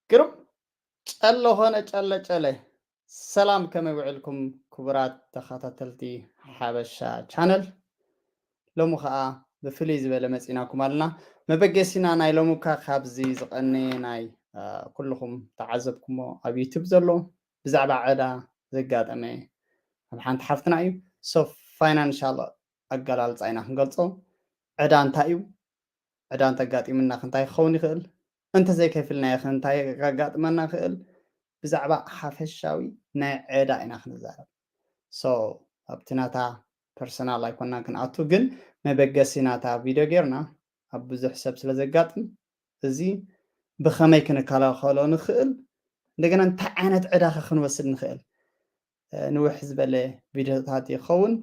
ግሩም ጨሎ ኾነ ጨለ ጨለ። ሰላም፣ ከመይ ውዕልኩም ክቡራት ተኸታተልቲ ሓበሻ ቻነል? ሎሚ ኸዓ ብፍልይ ዝበለ መፂናኩም ኣለና። መበገሲና ናይ ሎሚ እኳ ካብዚ ዝቐነየ ናይ፣ አ፣ ኩልኹም ተዓዘብኩሞ ኣብ ዩቱብ ዘሎ ብዛዕባ ዕዳ ዘጋጠመ ኣብ ሓንቲ ሓፍትና እዩ። ሶ ፋይናንሻል ኣገላልፃ ኢና ክንገልፆ። ዕዳ እንታይ እዩ? ዕዳ እንተጋጢምና ከ እንታይ ክኸውን ይኽእል? እንተዘይከፊልናዮ ከ እንታይ ከጋጥመና ይኽእል? ብዛዕባ ሓፈሻዊ ናይ ዕዳ ኢና ክንዛረብ። ሶ ኣብቲ ናታ ፐርሰናል ኣይኮናን ክንኣቱ፣ ግን መበገሲ ናታ ቪድዮ ጌርና ኣብ ብዙሕ ሰብ ስለ ዘጋጥም፣ እዚ ብኸመይ ክንከላኸሎ ንኽእል፣ እንደገና እንታይ ዓይነት ዕዳ ከ ክንወስድ ንኽእል፣ እ፣ ንውሕ ዝበለ ቪድዮታት ይኸውን።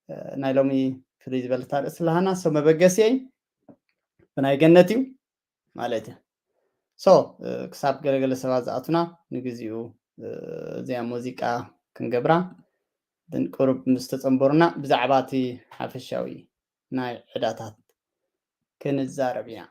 እ፣ ናይ ሎሚ ፍልይ ዝበለት ኣርእስቲ ለሃና። ሶ መበገሲየይ ብናይ ገነት እዩ ማለት እዩ። ሶ፣ እ፣ ክሳብ ገለገለ ሰባት ዝኣቱና ንግዚኡ፣ እ፣ እዚኣ ሙዚቃ ክንገብራ፣ ግን ቁሩብ ምስ ተጸንበሩና ብዛዕባ እቲ ሓፈሻዊ ናይ ዕዳታት ክንዛረብ ኢና።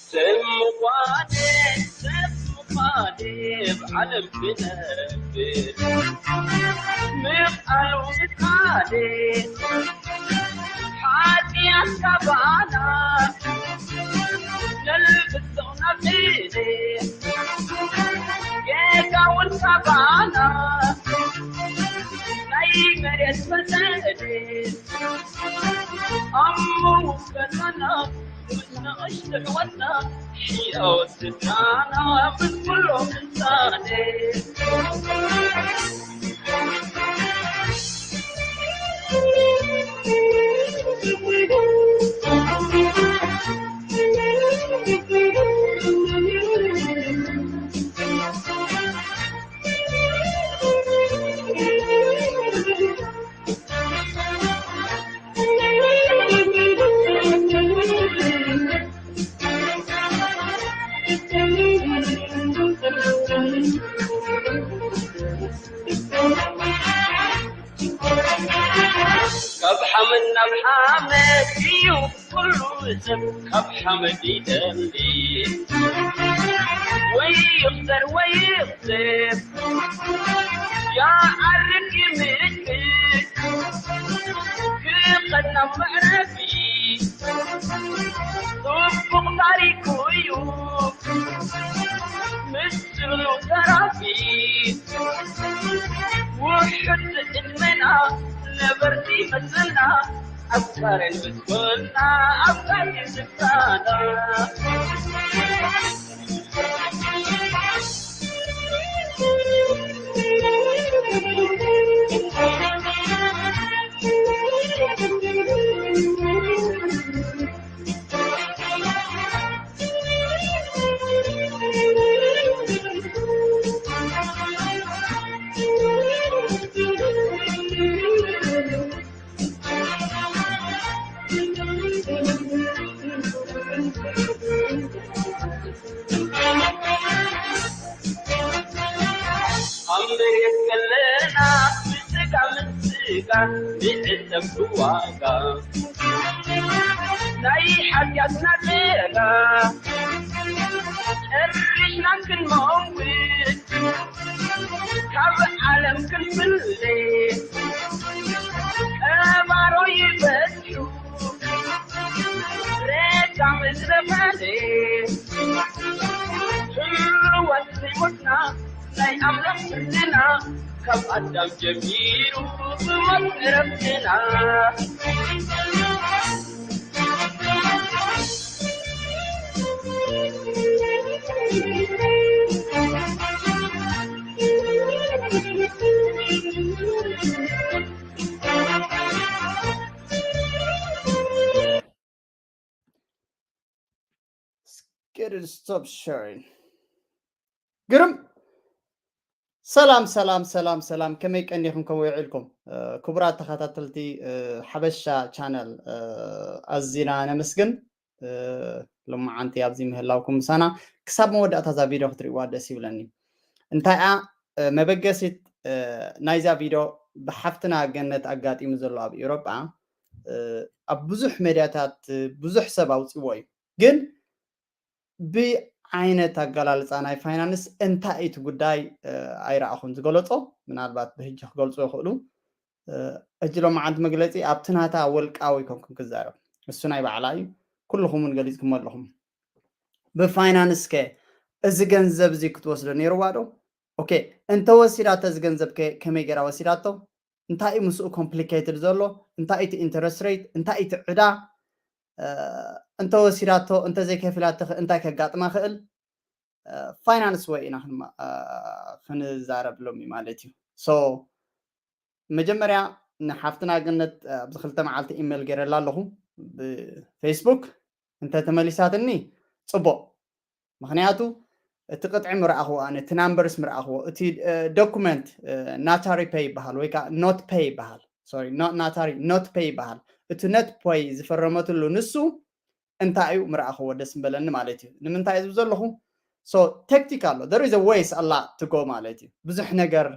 ስም ምዃነ፣ ሰብ ምዃነ፣ ብዓለም ክነብር። ምኽኣሉ ምትካለ፣ ሓጢኣት ካባና፣ ነልብሶ ናብ እደ። ጌጋ እውን ካባና፣ ናይ መሬት መሰለ። ኣሞ ውከልና ምስ ንእሽቶ ኣሕዋትና፣ ሕያዎት ስድራና ምስ ኩሎም ህጻናት። ካብ ሓመድ ናብ ሓመድ እዩ ኩሉ ሰብ፣ ካብ ሓመድ ይደሊ። ወይ ይኽሰር ወይ ይኽሰር፣ ይዓርግ ይምክት፣ ክኸድ ናብ መዕረፊ። ጽቡቕ ታሪኹ እዩ ምስ ዝብሉ ተራፊ። ውሑድ ዕድመና ነበርቲ መሰልና፣ ኣፍቃርን ምስ ኮና ኣፍቃሪ ስልጣና። ኣብ መሬት ከለና ብስጋ ምስጋ ንዕዘብ ብዋጋ ናይ ሓጢኣትና ጸጋ ጨሪሽና ክንመውት ካብ ዓለም ክንፍለ ቀባሮ ይበዝሑ ሬሳ ምስ ረፈደ ሞትና ናይ ኣምላኽ ፍርድና ካብ ኣዳም ጀሚሩ ብሞት ንረፍትና። Get it, stop sharing. ግርም። ሰላም ሰላም ሰላም ሰላም፣ ከመይ ቀኒኹም፣ ከመይ ውዒልኩም? ክቡራት ተኸታተልቲ ሓበሻ ቻነል፣ ኣዚና ነመስግን። ሎማዓንቲ ኣብዚ ምህላውኩም ምሳና ክሳብ መወዳእታ እዛ ቪድዮ ክትርእይዋ ደስ ይብለኒ። እንታይ እያ መበገሲት ናይዛ ቪድዮ? ብሓፍትና ገነት ኣጋጢሙ ዘሎ ኣብ ኤውሮጳ ኣብ ብዙሕ ሜድያታት ብዙሕ ሰብ ኣውፅዎ እዩ። ግን ብዓይነት ኣገላልፃ ናይ ፋይናንስ እንታይ እቲ ጉዳይ ኣይረኣኹን ዝገለፆ። ምናልባት ብሕጂ ክገልፁ ይኽእሉ። ሕጂ ሎማዓንቲ መግለፂ ኣብቲ ናታ ወልቃዊ ኮንኩም ክዛረብ፣ እሱ ናይ ባዕላ እዩ። ኩልኹም እውን ገሊፅኩም ኣለኹም። ብፋይናንስ ከ እዚ ገንዘብ እዚ ክትወስዶ ነይርዋ ዶ? ኦኬ፣ እንተወሲዳቶ እዚ ገንዘብ ከ ከመይ ገይራ ወሲዳቶ? እንታይ እዩ ምስኡ ኮምፕሊኬትድ ዘሎ? እንታይ እቲ ኢንተረስት ሬት? እንታይ እቲ ዕዳ? እንተወሲዳቶ እንተዘይከፊላቶ ከ እንታይ ከጋጥማ ክእል? ፋይናንስ ወይ ኢና ክንዛረብሎም እዩ ማለት እዩ። ሶ መጀመርያ ንሓፍትና ገነት ኣብዚ ክልተ መዓልቲ ኢሜል ገይረላ ኣለኹ ብፌስቡክ። እንተተመሊሳትኒ ፅቡቕ። ምኽንያቱ እቲ ቅጥዒ ምረኣኽዎ፣ ኣነ እቲ ናምበርስ ምረኣኽዎ፣ እቲ ዶኩመንት ናታሪ ፔይ ይበሃል ወይ ከዓ ኖት ፔይ ይበሃል። ሶሪ፣ ናታሪ፣ ኖት ፔይ ይበሃል። እቲ ኖት ፔይ ዝፈረመትሉ ንሱ እንታይ እዩ ምረኣኽዎ ደስ ምበለኒ ማለት እዩ። ንምንታይ ዝብ ዘለኹ? ሶ ተክቲክ ኣሎ፣ there is a ways a lot to go ማለት እዩ። ብዙሕ ነገር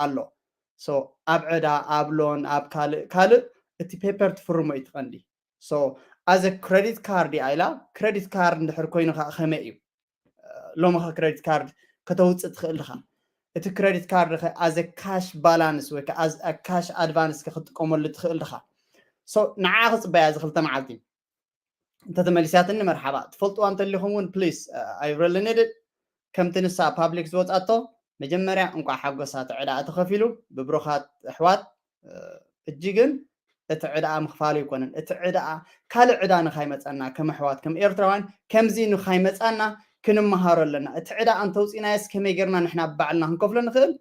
ኣሎ። ሶ ኣብ ዕዳ፣ ኣብ ሎን፣ ኣብ ካልእ ካልእ እቲ ፔፐር ትፍርሞ እዩ ትቐንዲ። ሶ ኣዘ ክሬዲት ካርድ እያ ኢላ። ክሬዲት ካርድ እንድሕር ኮይኑ ከዓ ከመይ እዩ? ሎሚ ኸ ክሬዲት ካርድ ከተውፅእ ትኽእል ድኻ? እቲ ክሬዲት ካርድ ኸ ኣዘ ካሽ ባላንስ ወይ ከዓ ካሽ ኣድቫንስ ከ ክትጥቀመሉ ትኽእል ድኻ? ሶ ንዓ ክፅበያ እዚ ክልተ መዓልቲ እንተተመሊሳትኒ መርሓባ። ትፈልጥዋ እንተሊኹም እውን ፕሊስ ኣይብረልንድድ። ከምቲ ንሳ ፓብሊክ ዝወፃቶ መጀመርያ እንቋዕ ሓጎሳ፣ እቲ ዕዳኣ ተኸፊሉ። ብብሩኻት ኣሕዋት፣ ሕጂ ግን እቲ ዕዳኣ ምኽፋሉ ኣይኮነን፣ እቲ ዕዳኣ ካልእ ዕዳ ንኻይመፀና ከም ኣሕዋት ከም ኤርትራውያን ከምዚ ንኻይመፃና ክንመሃሮ ኣለና። እቲ ዕዳ እንተውፂናየስ ከመይ ጌርና ንሕና ባዕልና ክንከፍሎ ንኽእል?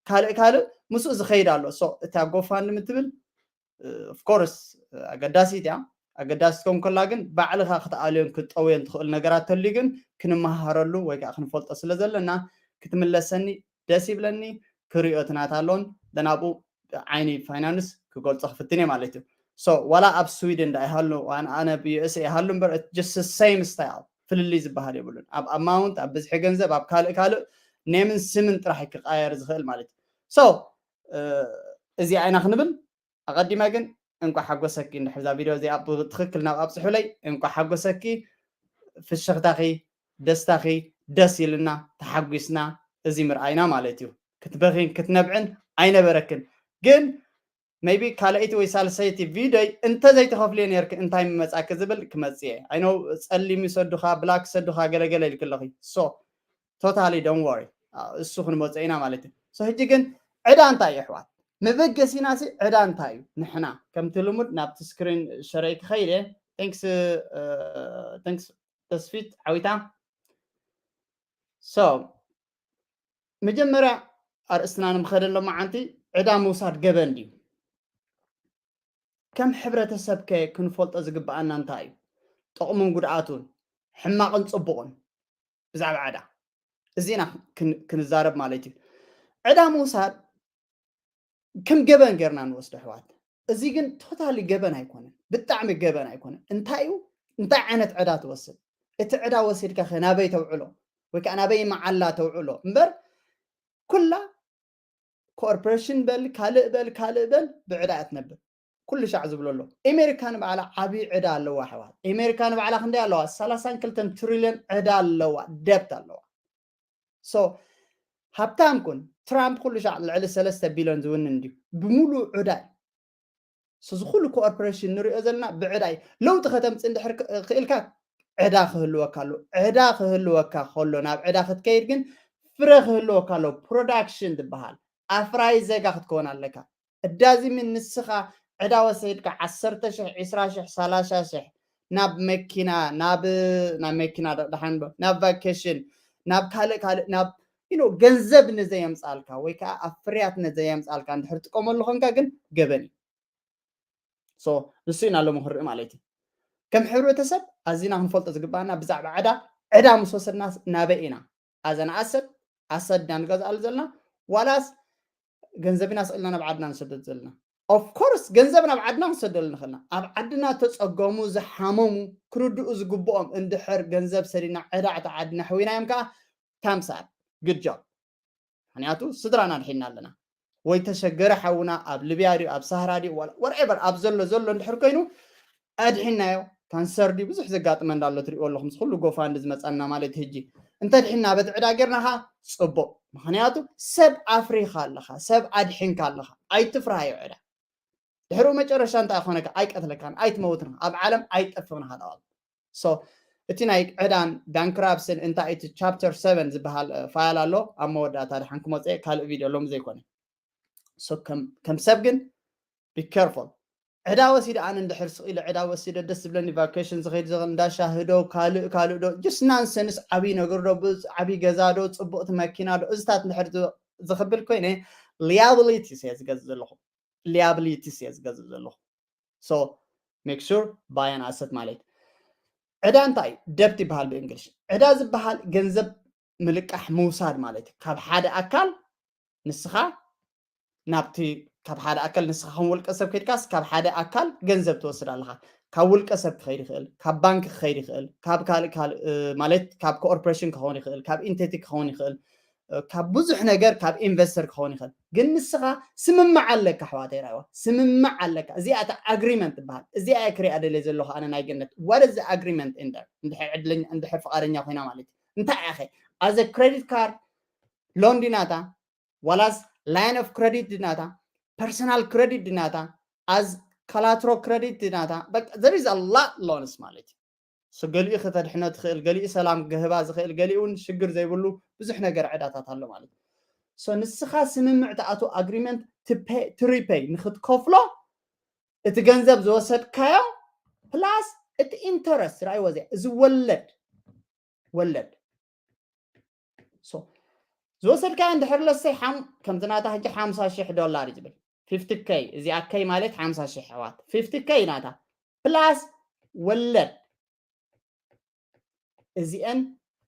ካልእ ካልእ ምስኡ ዝኸይድ ኣሎ። ሶ እታ ጎፋንድሚ ትብል ኦፍኮርስ ኣገዳሲት እያ። ኣገዳሲት ከም ከላ ግን ባዕልኻ ክትኣልዮን ክትጠውዮን ትኽእል ነገራት ተልዩ ግን ክንመሃረሉ ወይ ከዓ ክንፈልጦ ስለ ዘለና ክትምለሰኒ ደስ ይብለኒ። ክሪኦ ትናት ኣሎን ደናብኡ ዓይኒ ፋይናንስ ክገልጾ ክፍትን እየ ማለት እዩ። ሶ ዋላ ኣብ ስዊድን ዳ ይሃሉ፣ ኣነ ኣብ ዩኤስኤ ይሃሉ እምበር just same style፣ ፍልልይ ዝበሃል የብሉን። ኣብ ኣማውንት፣ ኣብ ብዝሒ ገንዘብ፣ ኣብ ካልእ ካልእ ኔምን ስምን ጥራሕ ክቃየር ዝኽእል ማለት እዩ። ሶ እዚ ዓይና ክንብል ኣቐዲመ ግን እንቋዕ ሓጎሰኪ። እንድሕር እዛ ቪድዮ እዚኣ ብትኽክል ናብ ኣብፅሑለይ፣ እንቋዕ ሓጎሰኪ። ፍሽኽታኺ፣ ደስታኺ ደስ ኢልና፣ ተሓጒስና፣ እዚ ምርኣይና ማለት እዩ። ክትበኺን ክትነብዕን ኣይነበረክን። ግን ሜይቢ ካልኣይቲ ወይ ሳልሰይቲ ቪድዮይ እንተዘይተኸፍልዮ ነይርክ እንታይ ምመጻኪ ዝብል ክመጽእ እየ። ኣይ ኖው ጸሊም ይሰዱኻ፣ ብላክ ይሰዱኻ፣ ገለገለ ኢልክ ኣለኺ። ሶ ቶታሊ ዶንት ወሪ፣ እሱ ክንመጾ ኢና ማለት እዩ። ሶ ሕጂ ግን ዕዳ እንታይ እዩ ኣሕዋት? መበገሲና ሲ ዕዳ እንታይ እዩ? ንሕና ከምቲ ልሙድ ናብቲ ስክሪን ሸረይ ክኸይድ እየ። ቴንክስ፣ ቴንክስ ተስፊት ዓዊታ። ሶ መጀመርያ ኣርእስትና ንምኸደሎ መዓንቲ ዕዳ ምውሳድ ገበን ድዩ? ከም ሕብረተሰብ ከ ክንፈልጦ ዝግብኣና እንታይ እዩ? ጥቕሙን ጉድኣቱን፣ ሕማቕን ጽቡቕን ብዛዕባ ዕዳ እዚና ክን-፣ ክንዛረብ ማለት እዩ። ዕዳ ምውሳድ ከም ገበን ጌርና ንወስዶ ኣሕዋት። እዚ ግን ቶታሊ ገበን ኣይኮነን፣ ብጣዕሚ ገበን ኣይኮነን። እንታይ እዩ? እንታይ ዓይነት ዕዳ ትወስድ? እቲ ዕዳ ወሲድካ ከ ናበይ ተውዕሎ? ወይ ከዓ ናበይ መዓላ ተውዕሎ? እምበር ኩላ ኮርፖሬሽን በል፣ ካልእ በል፣ ካልእ በል፣ ብዕዳ እያ ትነብር። ኩሉ ሻዕ ዝብሎ ኣሎ። ኣሜሪካ ንባዕላ ዓብዪ ዕዳ ኣለዋ ኣሕዋት። ኣሜሪካ ንባዕላ ክንደይ ኣለዋ? ሰላሳን ክልተን ትሪልዮን ዕዳ ኣለዋ፣ ደብት ኣለዋ። ሶ ሃብታም ኩን፣ ትራምፕ ኩሉ ሻዕ ልዕሊ ሰለስተ ቢልዮን ዝውንን እንድዩ፣ ብምሉእ ዕዳ እዩ። ሶ እዚ ኩሉ ኮርፖሬሽን ንሪኦ ዘለና ብዕዳ እዩ። ለውጢ ከተምፅእ እንድሕር ክ-፣ ክኢልካ ዕዳ ክህልወካ ኣሎ። ዕዳ ክህልወካ ከሎ ናብ ዕዳ ክትከይድ ግን ፍረ ክህልወካ ኣለዎ። ፕሮዳክሽን ዝበሃል ኣፍራይ ዜጋ ክትከውን ኣለካ። እዳዚ ምን ንስኻ ዕዳ ወሰድካ ዓሰርተ ሽሕ፣ ዕስራ ሽሕ፣ ሰላሳ ሽሕ ናብ መኪና፣ ናብ፣ ናብ መኪና ዶ-፣ ደሓን ዶ-፣ ናብ ቫኬሽን፣ ናብ ካልእ ካልእ፣ ናብ፣ you know፣ ገንዘብ ንዘየምጻልካ ወይ ከዓ ኣብ ፍርያት ንዘየምጻልካ እንድሕር ትጥቀመሉ ኾንካ ግን ገበን እዩ። So ንሱ ኢና ሎሚ ክንርኢ ማለት እዩ። ከም ሕብረተሰብ ኣዚና ክንፈልጦ ዝግባኣና ብዛዕባ ዕዳ፣ ዕዳ ምስ ወሰድና ናበይ ኢና? ኣዘና ኣሰብ፣ ኣሰድ ኢና ንገዝኣሉ ዘለና ዋላስ ገንዘብ ኢና ስኢልና ናብ ዓድና ንሰደድ ዘለና? Of course ገንዘብ ናብ ዓድና ክንሰደሉ ንኽእልና። ኣብ ዓድና ተጸገሙ፣ ዝሓመሙ፣ ክርድኡ ዝግብኦም እንድሕር ገንዘብ ሰዲና ዕዳ ዕታ ዓድና ሕዊናዮም ከዓ ታምሳር good job። ምኽንያቱ ስድራና ኣድሒንና ኣለና። ወይ ተሸገረ ሓውና ኣብ ሊብያ ድዩ ኣብ ሳህራ ድዩ ዋላ- whatever ኣብ ዘሎ ዘሎ እንድሕር ኮይኑ ኣድሒናዮ። ካንሰር ድዩ ብዙሕ ዘጋጥመ እንዳሎ ትሪእዎ ኣለኹም። እዚ ኩሉ ጎፋንዲ ዝመጻና ማለት ሕጂ እንተድሒና በቲ ዕዳ ጌርና ኸዓ ጽቡቕ። ምኽንያቱ ሰብ ኣፍሪኻ ኣለኻ፣ ሰብ ኣድሒንካ ኣለኻ። ኣይትፍርሃዮ ዕዳ። ድሕሪኡ መጨረሻ እንታይ ኮነካ? ኣይቀትለካን፣ ኣይትመውትን፣ ኣብ ዓለም ኣይጠፍእን ሃለዋል። So እቲ ናይ ዕዳን ባንክራፕስን እንታይ እቲ ቻፕተር ሰቨን ዝበሃል ፋይል ኣሎ። ኣብ መወዳእታ ድሓን ክመፅእ ካልእ ቪድዮ ሎም ዘይኮነ። So ከም ሰብ ግን be careful። ዕዳ ወሲደ ኣነ እንድሕር ስቕ ኢለ ዕዳ ወሲደ ደስ ዝብለኒ ቫኬሽን ዝኸይድ ዘ እንዳሻህዶ ካልእ ካልእ ዶ just nonsense። ዓብዪ ነገር ዶ ዓብዪ ገዛ ዶ ፅቡቕቲ መኪና ዶ እዚታት እንድሕር ዝኽብል ኮይነ liabilities እየ ዝገዝእ ዘለኹ። Liabilities እየ ዝገዝእ ዘለኹ። So make sure buy an asset ማለት ዕዳ እንታይ እዩ? ደብት ይበሃል ብእንግሊሽ። ዕዳ ዝበሃል ገንዘብ ምልቃሕ ምውሳድ ማለት እዩ። ካብ ሓደ ኣካል ንስኻ ናብቲ ካብ ሓደ ኣካል ንስኻ ከም ውልቀ ሰብ ከይድካስ ካብ ሓደ ኣካል ገንዘብ ትወስድ ኣለኻ። ካብ ውልቀ ሰብ ክኸይድ ይኽእል፣ ካብ ባንክ ክኸይድ ይኽእል፣ ካብ ካልእ ካልእ ማለት ካብ ኮርፖሬሽን ክኸውን ይኽእል፣ ካብ ኢንቴቲ ክኸውን ይኽእል፣ ካብ ብዙሕ ነገር ካብ ኢንቨስተር ክኸውን ይኽእል። ግን ንስኻ ስምምዕ ኣለካ ኣሕዋተይ ራይዋ፣ ስምምዕ ኣለካ። እዚኣ እታ ኣግሪመንት ትበሃል። እዚኣ እየ ክሪኣ ደልየ ዘለኹ ኣነ ናይ ገነት። What is the agreement in there? እንድሕር ዕድለኛ እንድሕር ፍቓደኛ ኮይና ማለት እዩ። እንታይ እያ ኸ? As a credit card loan ድናታ ዋላስ line of credit ድናታ personal credit ድናታ as collateral credit ድናታ በቃ there is a lot loans ማለት እዩ። So ገሊኡ ከተድሕኖ ትኽእል፣ ገሊኡ ሰላም ክህባ ዝኽእል፣ ገሊኡ እውን ሽግር ዘይብሉ ብዙሕ ነገር ዕዳታት ኣሎ ማለት እዩ። So ንስኻ ስምምዕ ትኣቱ ኣግሪመንት to repay ንክትከፍሎ እቲ ገንዘብ ዝወሰድካዮ plus እቲ ኢንተረስት ራእይዎ እዚኣ እዚ ወለድ ወለድ So ዝወሰድካዮ እንድሕር ለሰይ ከምቲ ናታ ሕጂ ሓምሳ ሽሕ ዶላር እዩ ዝብል fifty K እዚኣ ከይ ማለት ሓምሳ ሽሕ ኣሕዋት fifty K ናታ plus ወለድ እዚአን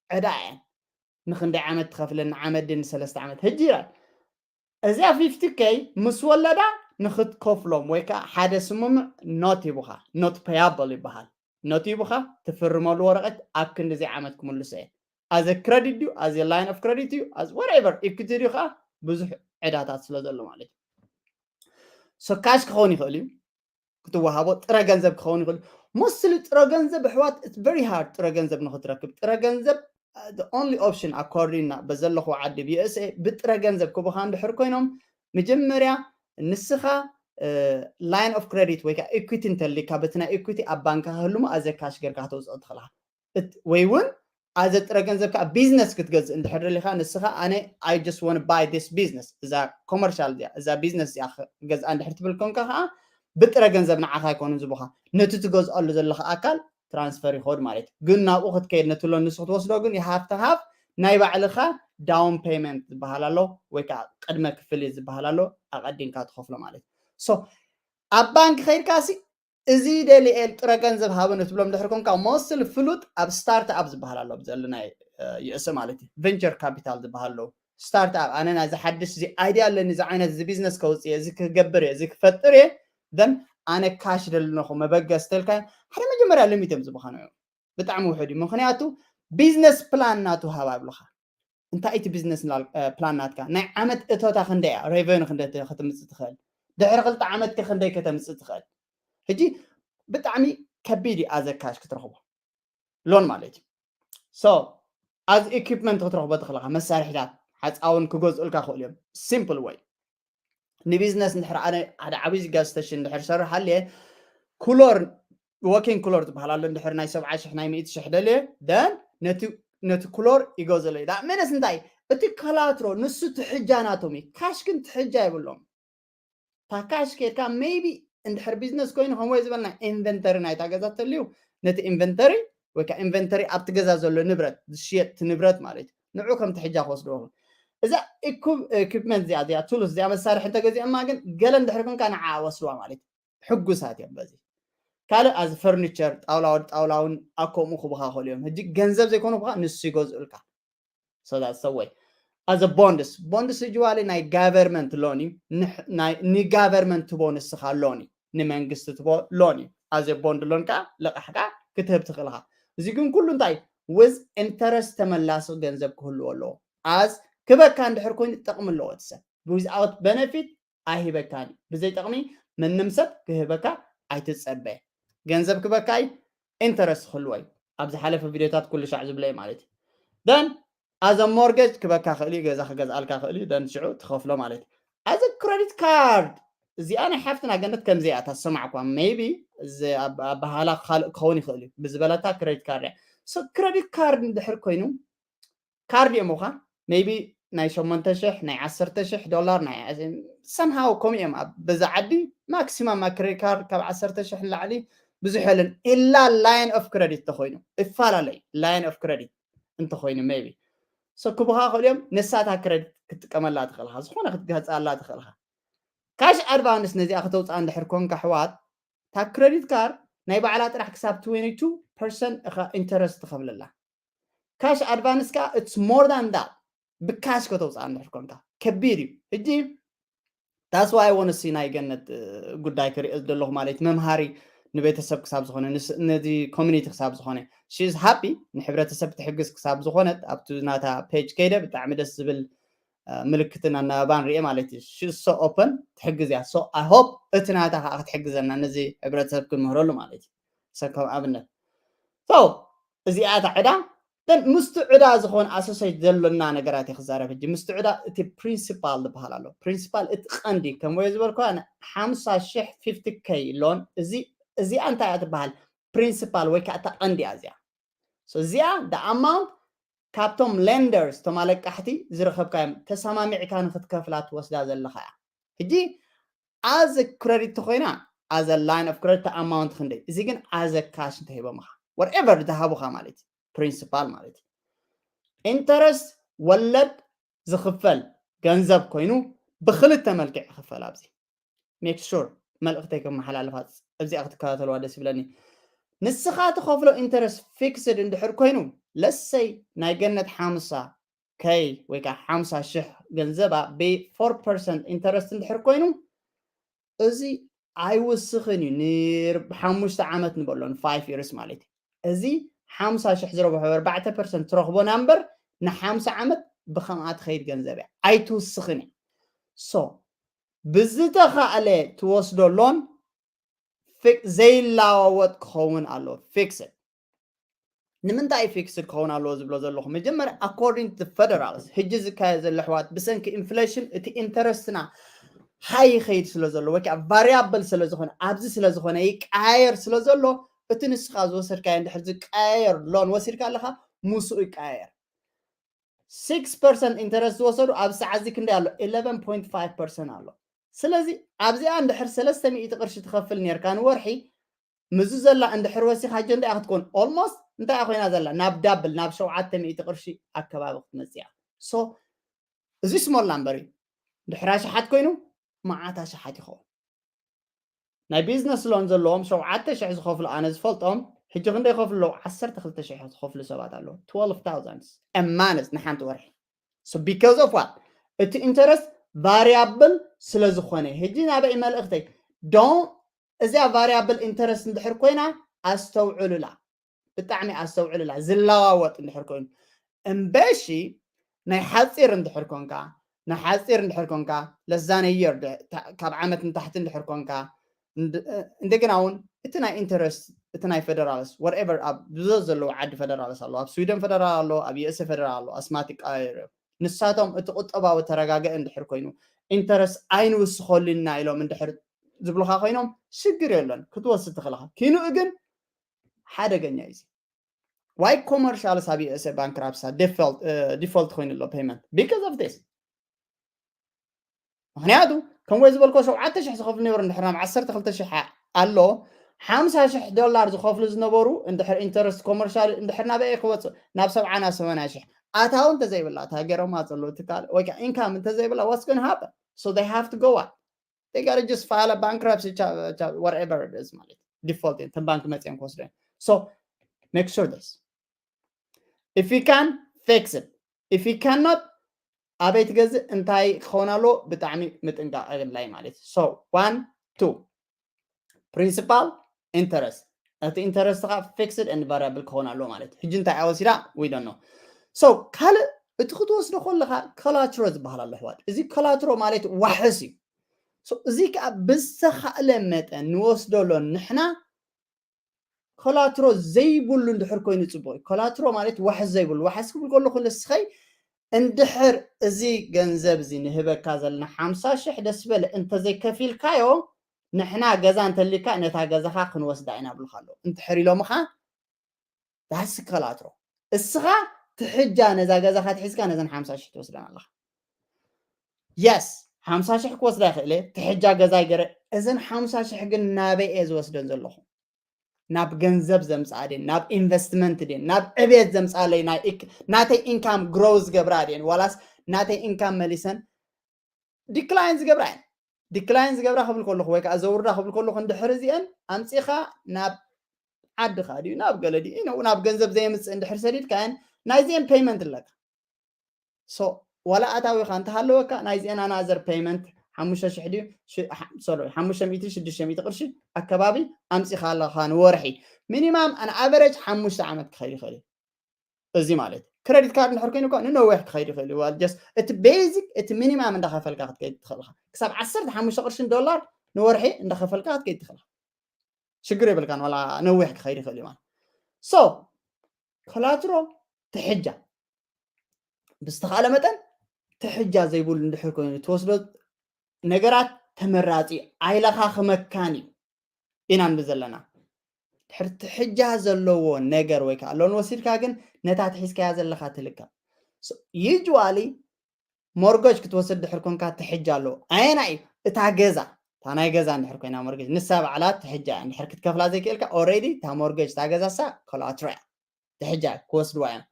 ዕዳ እየን። ንክንደይ ዓመት ትኸፍለኒ ዓመት ድን ሰለስተ ዓመት ሕጂ ይራል እዚኣ fifty K ምስ ወለዳ ንክትከፍሎም ወይ ከዓ ሓደ ስምምዕ ኖት ሂቡኻ not payable ይበሃል። ኖት ሂቡኻ ትፍርመሉ ወረቀት ኣብ ክንዲዚ ዓመት ክምልሶ እየ። As a credit ድዩ as a line of credit እዩ as whatever equity ድዩ ከዓ ብዙሕ ዕዳታት ስለ ዘሎ ማለት እዩ። So ካሽ ክኸውን ይኽእል እዩ ክትወሃቦ፣ ጥረ ገንዘብ ክኸውን ይኽእል። Mostly ጥረ ገንዘብ ኣሕዋት it's very hard ጥረ ገንዘብ ንክትረክብ። ጥረ ገንዘብ the only option according በዘለኹ ዓዲ ብ USA ብጥረ ገንዘብ ክቡኻ እንድሕር ኮይኖም መጀመርያ ንስኻ line of credit ወይ ከዓ equity እንተልካ በቲ ናይ equity ኣብ ባንካ ክህልሞ as a cash ጌርካ ከተውፅኦ ትኽእልካ። ወይ እውን as a ጥረ ገንዘብ ከዓ ቢዝነስ ክትገዝእ እንድሕር ደሊኻ ንስኻ ኣነ I just want buy this business እዛ ኮመርሻል እዚኣ እዛ ቢዝነስ እዚኣ ክገዝኣ እንድሕር ትብል ኮንካ ከዓ ብጥረ ገንዘብ ንዓኻ ኣይኮኑን ዝቡኻ ነቲ ትገዝኣሉ ዘለኻ ኣካል ትራንስፈር ይኸድ ማለት እዩ። ግን ናብኡ ክትከይድ ነቲ ሎን ንሱ ክትወስዶ ግን you have to have ናይ ባዕልኻ down payment ዝበሃል ኣሎ ወይ ከዓ ቅድመ ክፍሊት ዝበሃል ኣሎ ኣቐዲምካ ትኸፍሎ ማለት እዩ። So ኣብ ባንክ ከይድካ ሲ እዚ ደልኤል ጥረ ገንዘብ ሃበ ንትብሎም ድሕር ኮንካ mostly ፍሉጥ ኣብ ስታርት ኣፕ ዝበሃል ኣሎ ብዘለ ናይ US ማለት እዩ venture capital ዝበሃል ኣለዉ። ስታርት ኣፕ ኣነ ናዚ ሓድሽ እዚ ኣይድያ ኣለኒ እዚ ዓይነት እዚ ቢዝነስ ከውፅእ እዚ ክገብር እየ እዚ ክፈጥር እየ then ኣነ ካሽ ደልነኹ መበገስ ተልካ ሓደ መጀመርያ ሊሚት እዮም ዝበኻኖ እዮም። ብጣዕሚ ውሕድ እዩ። ምክንያቱ ቢዝነስ ፕላን ናቱ ሃብ ኣብልኻ እንታይ እቲ ቢዝነስ ፕላን ናትካ ናይ ዓመት እቶታ ክንደይ እያ ሬቨኑ ክንደይ ከተምፅእ ትኽእል ድሕሪ ክልተ ዓመት ከ ክንደይ ከተምፅእ ትኽእል ሕጂ ብጣዕሚ ከቢድ እዩ ኣዘካሽ ክትረኽቦ ሎን ማለት እዩ so as equipment ክትረኽቦ ትኽእልካ መሳርሒታት ሓፃውን ክገዝኡልካ ክእሉ እዮም simple way ንቢዝነስ እንድሕር ኣነ ሓደ ዓብይ gas station እንድሕር ሰርሕ ኣልየ ኩለር working cooler ዝበሃል ኣሎ እንድሕር ናይ ሰብዓ ሽሕ ናይ ሚእቲ ሽሕ ደልየ then ነቲ ነቲ ኩለር ይገዝኡለይ ዳእመነስ እንታይ እቲ ከላትሮ ንሱ ትሕጃ ናቶም እዩ። ካሽ ግን ትሕጃ የብሎም። ታካሽ ኬድካ maybe እንድሕር ቢዝነስ ኮይኑ ከምኡ ዝበልና ኢንቨንተሪ ናይታ ገዛ ተልዩ ነቲ ኢንቨንተሪ ወይ ከዓ ኢንቨንተሪ ኣብቲ ገዛ ዘሎ ንብረት ዝሽየጥ እቲ ንብረት ማለት እዩ። ንዑ ከም ትሕጃ ክወስድዎ ይኽእሉ። እዛ ኢኩፕመንት እዚኣ እዚኣ ቱልስ እዚኣ መሳርሒ እንተገዚኦማ ግን ገለ እንድሕር ኮንካ ንዓ ወስድዋ ማለት እዩ። ሕጉሳት እዮም በዚ። ካልእ ኣዚ ፈርኒቸር ጣውላ ወዲ ጣውላ እውን ኣከምኡ ክቡኻ ይኽእሉ እዮም። ሕጂ ገንዘብ ዘይኮኑ ክቡኻ ንሱ ይገዝኡልካ። So that's the way. As a bonds bonds usually ናይ ጋቨርመንት ሎን እዩ። ንጋቨርመንት ትቦ ንስኻ ሎን እዩ። ንመንግስቲ ትቦ ሎን እዩ። As a bond ሎን ከዓ ለቃሕካ ክትህብ ትኽእልኻ። እዚ ግን ኩሉ እንታይ with interest ተመላሲ ገንዘብ ክህልዎ ኣለዎ። As ክበካ እንድሕር ኮይኑ ጥቕሚ ኣለዎ እቲ ሰብ without benefit ኣይህበካን እዩ። ብዘይ ጥቕሚ ምንም ሰብ ክህበካ ኣይትጸበ። ገንዘብ ክበካ እዩ። ኢንተረስት ክህልዎ እዩ። ኣብ ዝሓለፈ ቪድዮታት ኩሉ ሻዕ ዝብለ እዩ ማለት እዩ። Then as a mortgage ክበካ ክእል እዩ። ገዛ ክገዝኣልካ ክእል እዩ። Then ሽዑ ትኸፍሎ ማለት እዩ። As a credit card እዚኣ ናይ ሓፍትና ገነት ከምዚኣ እያ ተሰማዕኳ። Maybe ኣባሃላ ካልእ ክኸውን ይኽእል እዩ ብዝበለታ ክሬዲት ካርድ እያ። So ክሬዲት ካርድ እንድሕር ኮይኑ ካርድ እዮም ኳ maybe ናይ ሸሞንተ ሽሕ ናይ ዓሰርተ ሽሕ ዶላር ናይ somehow ከምኡ እዮም ኣብ በዛ ዓዲ ማክሲማም ኣብ ክሬዲት ካርድ ካብ ዓሰርተ ሽሕ ንላዕሊ ብዙሕ የለን። ኢላ line of credit ተኮይኑ ይፈላለዩ። Line of credit እንተኮይኑ maybe so ክቡካ ክእል እዮም። ንሳታ ክሬዲት ክትጥቀመላ ትኽእልካ ዝኾነ ክትገህፃላ ትኽእልካ። ካሽ ኣድቫንስ ነዚኣ ከተውፅኣ እንድሕር ኮንካ ኣሕዋት እታ ክሬዲት ካርድ ናይ ባዕላ ጥራሕ ክሳብ twenty two percent ኢኻ ኢንተረስት ትኸፍለላ። ካሽ ኣድቫንስ ከዓ it's more than that ብካሽ ከተውፅኣ እንድሕር ኮንካ ከቢድ እዩ። ሕጂ that's why I want to see ናይ ገነት ጉዳይ ክሪኦ ዘለኹ ማለት መምሃሪ ንቤተሰብ ክሳብ ዝኾነ ነዚ ኮሚኒቲ ክሳብ ዝኾነ she is happy ንሕብረተሰብ ትሕግዝ ክሳብ ዝኾነት ኣብቲ ናታ ፔጅ ከይደ ብጣዕሚ ደስ ዝብል ምልክትን ኣናባባን ሪኤ ማለት እዩ። She is so open ትሕግዝ እያ። So I hope እቲ ናታ ከዓ ክትሕግዘና ነዚ ሕብረተሰብ ክንምህረሉ ማለት እዩ። ሰብ ከም ኣብነት so እዚኣ እታ ዕዳ ምስቲ ዕዳ ዝኾነ ኣሶሴት ዘሎና ነገራት እዩ ክዛረብ። ሕጂ ምስቲ ዕዳ እቲ ፕሪንሲፓል ዝበሃል ኣሎ። ፕሪንሲፓል እቲ ቀንዲ ከም ወዮ ዝበልኳ ሓምሳ ሽሕ fifty K ሎን እዚኣ እንታይ እያ ትበሃል? ፕሪንሲፓል ወይ ከዓ እታ ቀንዲ እያ እዚኣ። እዚኣ the amount ካብቶም ሌንደርስ እቶም ኣለቃሕቲ ዝረኸብካዮም ተሰማሚዕካ ንክትከፍላ ትወስዳ ዘለካ እያ። ሕጂ as a credit ተኮይና as a line of credit ኣማውንት ክንደይ እዚ ግን as a cash እንተሂቦምኻ whatever ዝሃቡኻ ማለት ፕሪንሲፓል ማለት ኢንተረስት ወለድ ዝኽፈል ገንዘብ ኮይኑ ብክልተ መልክዕ ይኽፈል። ኣብዚ make sure መልእክተይ ከመሓላልፋ እዚኣ ክትከታተልዋ ደስ ይብለኒ። ንስኻ ትኸፍሎ ኢንተረስት ፊክስድ እንድሕር ኮይኑ ለሰይ ናይ ገነት ሓምሳ ከይ ወይ ከዓ ሓምሳ ሽሕ ገንዘባ ብ four percent ኢንተረስት እንድሕር ኮይኑ እዚ ኣይውስኽን እዩ። ንሓሙሽተ ዓመት ንበሎ ን five years ማለት እዩ። እዚ ሓምሳ ሽሕ ዝረብሖ ኣርባዕተ ፐርሰንት ትረኽቦ ናምበር ንሓምሳ ዓመት ብከምኣ ትኸይድ ገንዘብ እያ ኣይትውስኽን እያ። So ብዝተኻእለ ትወስዶ ሎን ዘይለዋወጥ ክኸውን ኣለዎ። ፊክስድ ንምንታይ ፊክስድ ክኸውን ኣለዎ ዝብሎ ዘለኹ መጀመርያ according to federals ሕጂ ዝካየድ ዘሎ ኣሕዋት ብሰንኪ ኢንፍሌሽን እቲ ኢንተረስትና ሃይ ይኸይድ ስለ ዘሎ ወይ ከዓ ቫሪያብል ስለ ዝኾነ ኣብዚ ስለ ዝኾነ ይቀያየር ስለ ዘሎ እቲ ንስኻ ዝወሰድካዮ እንድሕር ዝቀያየር ሎን ወሲድካ ኣለኻ ምስኡ ይቀያየር። Six percent ኢንተረስት ዝወሰዱ ኣብ ሰዓት እዚ ክንደይ ኣሎ? Eleven point five percent ኣሎ። ስለዚ ኣብዚኣ እንድሕር ሰለስተ ሚእቲ ቅርሺ ትኸፍል ነርካ ንወርሒ ምዚ ዘላ እንድሕር ወሲኻ ኣጀንዳ እያ ክትኮን almost እንታይ እያ ኮይና ዘላ ናብ ዳብል ናብ ሸውዓተ ሚእቲ ቅርሺ ኣከባቢ ክትመፅእ እያ። So እዚ ስሞል ናምበር እዩ። እንድሕር ኣሽሓት ኮይኑ መዓት ኣሽሓት ይኸውን። ናይ ቢዝነስ ሎን ዘለዎም ሸውዓተ ሽሕ ዝኸፍሉ ኣነ ዝፈልጦም ሕጂ ክንደይ ይኸፍሉ ኣለዉ? ዓሰርተ ክልተ ሽሕ ዝኸፍሉ ሰባት ኣለዉ። Twelve thousand a month ንሓንቲ ወርሒ። So because of what? እቲ ኢንተረስት ቫሪያብል ስለ ዝኾነ ሕጂ ናበይ መልእኽተይ don't እዚኣ ቫሪያብል ኢንተረስት እንድሕር ኮይና ኣስተውዕሉላ። ብጣዕሚ ኣስተውዕሉላ ዝለዋወጥ እንድሕር ኮይኑ እምበሺ ናይ ሓፂር እንድሕር ኮንካ ናይ ሓፂር እንድሕር ኮንካ ለዛነ የር ካብ ዓመት ንታሕቲ እንድሕር ኮንካ እንደገና እውን እቲ ናይ ኢንተረስት እቲ ናይ ፌደራልስ whatever ኣብ ብዙ ዘለዎ ዓዲ ፌደራልስ ኣለዎ። ኣብ ስዊደን ፌደራል ኣለዎ፣ ኣብ ዩኤስኤ ፌደራል ኣለዎ። ኣስማት ይቀያየሩ እዮም። ንሳቶም እቲ ቁጠባዊ ተረጋገ እንድሕር ኮይኑ ኢንተረስት ኣይንውስኸሉና ኢሎም እንድሕር ዝብሉካ ኮይኖም ሽግር የለን ክትወስድ ትኽእልካ። ኪንኡ ግን ሓደገኛ እዩ። Why commercial ሳብ USA bankruptcy default ኮይኑ ኣሎ payment? Because of this. ምክንያቱ ከምኡ ዝበልኮ ሸውዓተ ሽሕ ዝኸፍሉ ነይሩ፣ እንድሕር ናብ ዓሰርተ ክልተ ሽሕ ኣሎ። ሓምሳ ሽሕ ዶላር ዝኸፍሉ ዝነበሩ እንድሕር interest commercial እንድሕር ናበይ ክወፅእ? ናብ ሰብዓ ናብ ሰማንያ ሽሕ። ኣታዊ እንተዘይብላ እታ ገረማ ዘሎ ትካል ወይ ከዓ income እንተዘይብላ what's gonna happen? So they have to go out. They gotta just file a bankruptcy whatever it is ማለት default እየን ተን ባንክ መፅየን ክወስዶ። So make sure this. If you can, fix it. If you cannot, ኣበይ ትገዝእ እንታይ ክኸውን ኣለዎ? ብጣዕሚ ምጥንቃቕ ኣድላይ ማለት እዩ። So one, two, principal, interest። እቲ interest ኻ fixed and variable ክኸውን ኣለዎ ማለት እዩ። ሕጂ እንታይ ኣወሲዳ? We don't know. So ካልእ እቲ ክትወስዶ ከለኻ collateral ዝበሃል ኣሎ ኣሕዋት። እዚ collateral ማለት ዋሕስ እዩ። So እዚ ከዓ ብዝተኻእለ መጠን ንወስደሎ ንሕና collateral ዘይብሉ እንድሕር ኮይኑ ፅቡቅ እዩ። Collateral ማለት ዋሕስ ዘይብሉ፣ ዋሕስ ክብል ከለኩ ንስኸይ እንድሕር እዚ ገንዘብ እዚ ንህበካ ዘለና ሓምሳ ሽሕ ደስ በለ እንተዘይከፊልካዮ ንሕና ገዛ እንተልካ ነታ ገዛኻ ክንወስዳ ኢና ብሉካ ኣለዉ። እንድሕር ኢሎምኻ that's collateral። እስኻ ትሕጃ ነዛ ገዛኻ ትሒዝካ ነዘን ሓምሳ ሽሕ ትወስደን ኣለኻ። Yes ሓምሳ ሽሕ ክወስዳ ይኽእል እየ ትሕጃ ገዛይ ገረ እዘን ሓምሳ ሽሕ ግን ናበይ እየ ዝወስደን ዘለኹ? ናብ ገንዘብ ዘምፅኣ ድን ናብ ኢንቨስትመንት ድን ናብ ዕቤት ዘምፅኣለይ ናተይ income grow ዝገብራ ድን ዋላስ ናተይ income መሊሰን decline ዝገብራ እየን? Decline ዝገብራ ክብል ከለኹ ወይ ከዓ ዘውርዳ ክብል ከለኹ እንድሕር እዚአን ኣምፂኻ ናብ ዓድኻ ድዩ ናብ ገለ ድዩ ናብ ገንዘብ ዘየምፅእ እንድሕር ሰዲድካ እየን ናይዚአን payment ኣለካ። So ዋላ ኣታዊኻ እንተሃለወካ ናይዚአን another payment ሓሙሽተ ሽሕ ድዩ sorry ሓሙሽተ ሚእቲ ሽዱሽተ ሚእቲ ቅርሺ ኣከባቢ ኣምፂኻ ኣለኻ ንወርሒ። Minimum on average ሓሙሽተ ዓመት ክኸይድ ይኽእል እዩ። እዚ ማለት credit card እንድሕር ኮይኑ እኮ ንነዊሕ ክኸይድ ይኽእል እዩ። Just እቲ basic እቲ minimum እንዳኸፈልካ ክትከይድ ትኽእል ኢኻ። ክሳብ ዓሰርተ ሓሙሽተ ቅርሽን ዶላር ንወርሒ እንዳኸፈልካ ክትከይድ ትኽእል ኢኻ። ሽግር የብልካን ዋላ ነዊሕ ክኸይድ ይኽእል እዩ ማለት። So collateral ትሕጃ ብዝተኻለ መጠን ትሕጃ ዘይብሉ እንድሕር ኮይኑ ትወስዶ ነገራት ተመራፂ ኣይለኻኽመካን እዩ ኢና ንብል ዘለና። ድሕር ትሕጃ ዘለዎ ነገር ወይ ከዓ loan ወሲድካ ግን ነታ ትሒዝካያ ዘለኻ ትልካ። Usually mortgage ክትወስድ ድሕር ኮንካ ትሕጃ ኣለዎ። ኣየና እዩ? እታ ገዛ እታ ናይ ገዛ እንድሕር ኮይና mortgage ንሳ ባዕላ ትሕጃ እንድሕር ክትከፍላ ዘይክእልካ already እታ mortgage እታ ገዛ ሳ collateral ትሕጃ ክወስድዋ እዮም።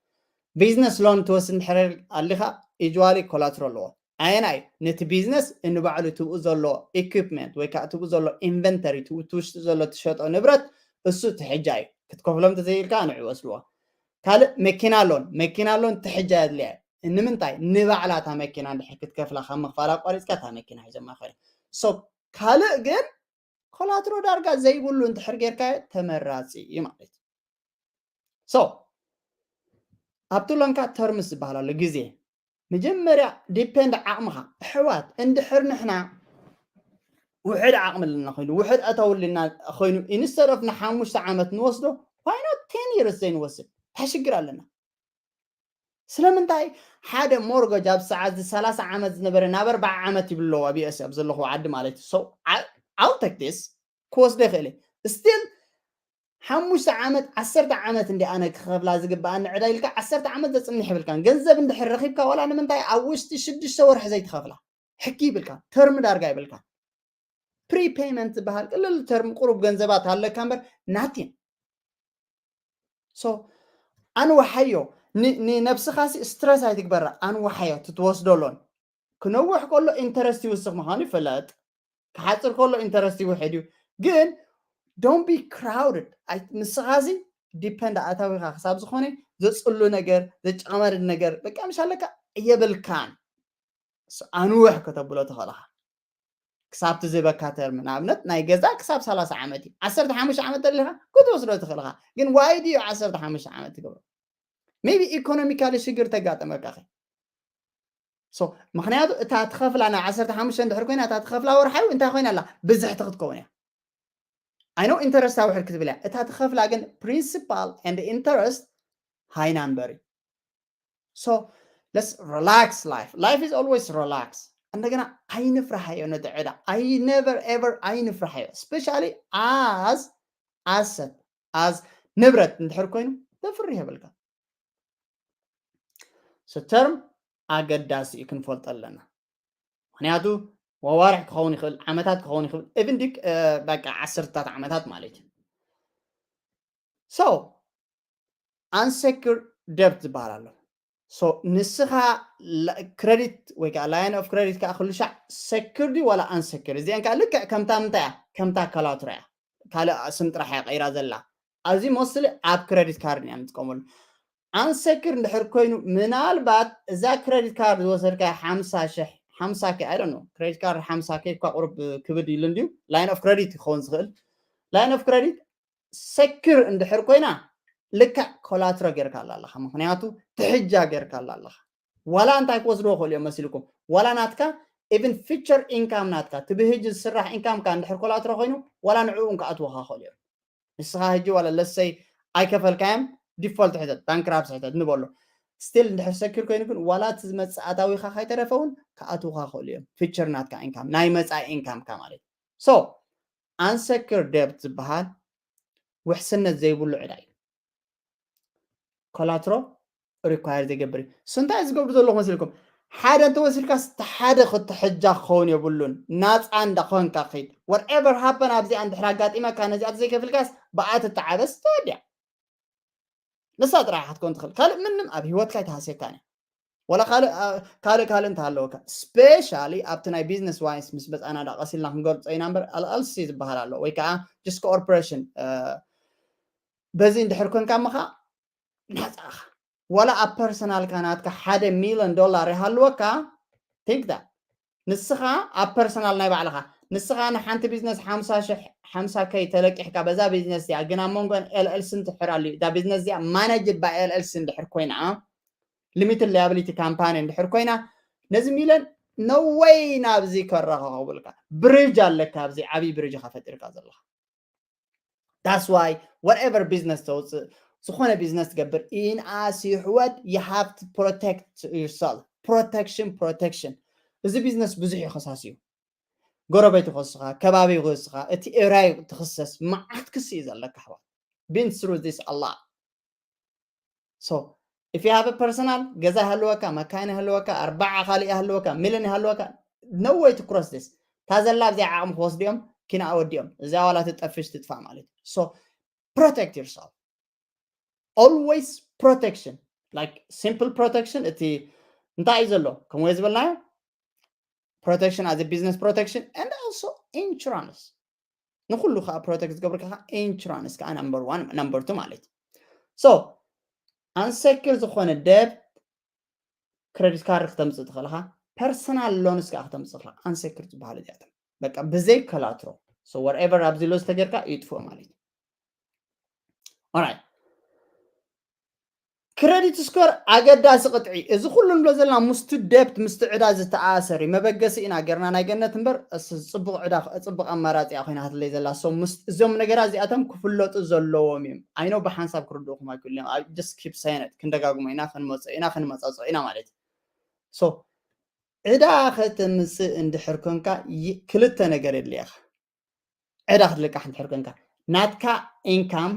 Business loan ትወስድ እንድሕር ኣሊኻ usually collateral ኣለዎ። ኣየና እዩ? ነቲ business እንባዕሉ ትብኡ ዘሎ equipment ወይ ከዓ ትብኡ ዘሎ inventory ትውቲ ውሽጢ ዘሎ ትሸጦ ንብረት እሱ ትሕጃ እዩ። ክትከፍሎም ተዘይልካ ንዑ ወስድዎ። ካልእ መኪና loan መኪና loan ትሕጃ የድልያ እዩ። ንምንታይ? ንባዕላ እታ መኪና እንድሕር ክትከፍላ ካብ ምኽፋል ኣቋሪፅካ እታ መኪና ሒዞማ ይኽእል። So ካልእ ግን collateral ዳርጋ ዘይብሉ እንድሕር ጌርካ ተመራፂ እዩ ማለት እዩ። So ኣብቲ ሎንካ terms ዝበሃል ኣሎ ግዜ መጀመርያ depend ዓቕምኻ ኣሕዋት እንድሕር ንሕና ውሕድ ዓቕሚ ኣለና ኮይኑ ውሕድ ኣታዊ ኣለና ኮይኑ instead of ንሓሙሽተ ዓመት ንወስዶ why not ten years ዘይንወስድ እንታይ ሽግር ኣለና? ስለምንታይ ሓደ mortgage ኣብ ሰዓት እዚ ሰላሳ ዓመት ዝነበረ ናብ ኣርባዓ ዓመት ይብለዎ ኣብ US ኣብ ዘለኹ ዓዲ ማለት እዩ። So I'll take this ክወስዶ ይኽእል እየ። Still ሓሙሽተ ዓመት ዓሰርተ ዓመት እንዲ ኣነ ክኸፍላ ዝግብኣኒ ዕዳ ኢልካ ዓሰርተ ዓመት ዘፅንሕ ይብልካን ገንዘብ እንድሕር ረኺብካ ዋላ ንምንታይ ኣብ ውሽጢ ሽዱሽተ ወርሒ ዘይትኸፍላ ሕጊ ይብልካ term ዳርጋ ይብልካ። Prepayment ዝበሃል ቅልል term ቁሩብ ገንዘባት ኣለካ እምበር nothing። So ኣንወሓዮ ንነብስኻ ሲ stress ኣይትግበራ። ኣንወሓዮ ትትወስዶ loan ክነውሕ ከሎ interest ይውስኽ ምዃኑ ይፍለጥ። ክሓፅር ከሎ interest ይውሕድ እዩ። ግን don't be crowded። ንስኻ ሲ depend ኣታዊኻ ክሳብ ዝኾነ ዘፅሉ ነገር ዘጫመርድ ነገር በቃ ምሽ ኣለካ የብልካን። ኣንውሕ ከተብሎ ትኽእል ኢኻ ክሳብ ትዝበካ term ንኣብነት ናይ ገዛ ክሳብ ሰላሳ ዓመት እዩ። ዓሰርተ ሓሙሽተ ዓመት ተደሊኻ ክትወስዶ ትኽእል ኢኻ። ግን why ድዩ ዓሰርተ ሓሙሽተ ዓመት ትገብሮ? Maybe economically ሽግር ተጋጠመካ ኸ so ምክንያቱ እታ ትኸፍላ ናይ ዓሰርተ ሓሙሽተ እንድሕር ኮይና እታ ትኸፍላ ወርሓዊ እንታይ ኮይና ኣላ ብዝሕቲ ክትከውን እያ። I know interest ውሕድ ክትብል እያ እታ ትኸፍላ ግን principal and interest high number እዩ። So let's relax life. Life is always relax. እንደገና ኣይንፍራሃዮ ነቲ ዕዳ። I never ever ኣይንፍራሃዮ። Especially as asset, as ንብረት እንድሕር ኮይኑ ተፍርህ የብልካ። So term ኣገዳሲ እዩ ክንፈልጦ ኣለና። ምክንያቱ ወዋርሕ ክኸውን ይኽእል፣ ዓመታት ክኸውን ይኽእል፣ even ዲክ በቃ ዓሰርታት ዓመታት ማለት እዩ። So unsecured debt ዝበሃል ኣሎ። So ንስኻ credit ወይ ከዓ line of credit ከዓ ኩሉ ሻዕ secured ዋላ unsecured፣ እዚአን ከዓ ልክዕ ከምታ ምንታይ እያ? ከምታ collateral እያ። ካልእ ስም ጥራሕ እያ ቀይራ ዘላ። ኣብዚ mostly ኣብ credit card ኢና ንጥቀመሉ። Unsecured እንድሕር ኮይኑ ምናልባት እዛ credit card ዝወሰድካ ሓምሳ ሺሕ ሓምሳ ኬ፣ I don't know፣ credit card ሓምሳ ኬ እኳ ቁሩብ ክብድ ኢሉ እንድዩ። Line of credit ክኸውን ዝኽእል። Line of credit secure እንድሕር ኮይና ልክዕ collateral ጌርካ ኣላ ኣለኻ። ምክንያቱ ትሕጃ ጌርካ ኣላ ኣለኻ። ዋላ እንታይ ክወስድዎ ክእሉ እዮም መሲልኩም፣ ዋላ ናትካ even future income ናትካ ትብህጅ ዝስራሕ income ካ እንድሕር collateral ኮይኑ ዋላ ንዕኡ ክኣትወኻ ክእሉ እዮም። ንስኻ ሕጂ ዋላ let's say ኣይከፈልካዮም፣ default ሕተት፣ bankruptcy ሕተት ንበሎ። Still እንድሕር secure ኮይኑ ግን ዋላ እቲ ዝመጽእ ኣታዊኻ ከይተረፈ እውን ክኣትውኻ ክእሉ እዮም። Future ናትካ income፣ ናይ መጻኢ income ካ ማለት እዩ። So unsecured debt ዝበሃል ውሕስነት ዘይብሉ ዕዳ እዩ። Collateral require ዘይገብር እዩ። So እንታይ ዝገብሩ ዘለኹ መሲልኩም? ሓደ እንተወሲድካስ እቲ ሓደ ክትሕጃ ክኸውን የብሉን። ናፃ እንዳኾንካ ኺድ። Whatever happen ኣብዚኣ እንድሕር ኣጋጢመካ ነዚኣ ዘይከፍልካስ ብኣ ትተዓበስ ተወዲኣ። ንሳ ጥራሕ ክትኮን ትኽእል። ካልእ ምንም ኣብ ህይወትካ ኣይትሃስየካን እያ። ወላ ካልእ ካልእ ካልእ እንተሃለወካ፣ specially ኣብቲ ናይ business wise ምስ መፃና ዳ ቀሲልና ክንገልፆ ኢና እምበር፣ LLC ዝበሃል ኣሎ ወይ ከዓ just corporation። በዚ እንድሕር ኮንካ ምኻ ናፃኻ። ዋላ ኣብ personal ካ ናትካ ሓደ ሚሊዮን ዶላር ይሃልወካ፣ think that ንስኻ ኣብ personal ናይ ባዕልኻ፣ ንስኻ ንሓንቲ business ሓምሳ ሺሕ ሓምሳ ኬ ተለቂሕካ በዛ business እዚኣ፣ ግን ኣብ መንጎን LLC እንትሕር ኣልዩ፣ እዛ business እዚኣ managed by LLC እንድሕር ኮይና፣ limited liability company እንድሕር ኮይና፣ ነዚ ሚሊዮን no way ናብዚ ከረኻኽቡልካ። Bridge ኣለካ፣ ኣብዚ ዓብዪ bridge ኢኻ ፈጢርካ ዘለኻ። That's why whatever business ተውፅእ፣ ዝኾነ business ትገብር፣ in as you what you have to protect yourself። Protection, protection። እዚ business ብዙሕ እዩ ከሳሲ እዩ። ጎረቤት ይኸስኻ፣ ከባቢ ይኸስኻ፣ እቲ area ትኽሰስ፣ መዓት ክሲ እዩ ዘለካ ኣሕዋት። Been through this a lot። So if you have a personal፣ ገዛ ይሃልወካ፣ መካይን ይሃልወካ፣ ኣርባዓ ካልእ ይሃልወካ፣ ሚሊዮን ይሃልወካ፣ no way to cross this። እታ ዘላ ኣብዚኣ ዓቕሚ ክወስዱ እዮም፣ ኪናኣ ወዲኦም። እዚኣ ዋላ ትጠፍሽ ትጥፋእ ማለት እዩ። So protect yourself። Always protection። Like simple protection፣ እቲ እንታይ እዩ ዘሎ? ከምኡ ዝበልናዮ protection as a business protection and also insurance። ንኹሉ ከዓ protect ዝገብር ከዓ insurance ከዓ number one፣ number two ማለት እዩ። So unsecured ዝኾነ debt credit card ክተምፅእ ትኽእል ኢኻ። Personal loans ከዓ ክተምፅእ ትኽእል ኢኻ። Unsecured ዝበሃሉ እዚኣቶም በቃ ብዘይ collateral። So whatever ኣብዚ lose ተጌርካ ይጥፍኡ ማለት እዩ። Alright። Credit score ኣገዳሲ ቅጥዒ። እዚ ኩሉ ንብሎ ዘለና ምስቲ debt፣ ምስቲ ዕዳ ዝተኣሰር እዩ። መበገሲ ኢና ጌርና ናይ ገነት እምበር፣ እስ-፣ ጽቡቕ ዕዳ፣ ጽቡቕ ኣማራጺ እያ ኮይና ክትለይ ዘላ። So ምስ-፣ እዞም ነገራት እዚኣቶም ክፍለጡ ዘለዎም እዮም። I know ብሓንሳብ ክርድኡኹም ኣይክእሉን እዮም። I just keep saying it። ክንደጋግሞ ኢና፣ ክንመጾ ኢና፣ ክንመጻጸኦ ኢና ማለት እዩ። So ዕዳ ከተምጽእ እንድሕር ኮንካ ይ-፣ ክልተ ነገር የድልየኻ። ዕዳ ክትልቃሕ እንድሕር ኮንካ ናትካ income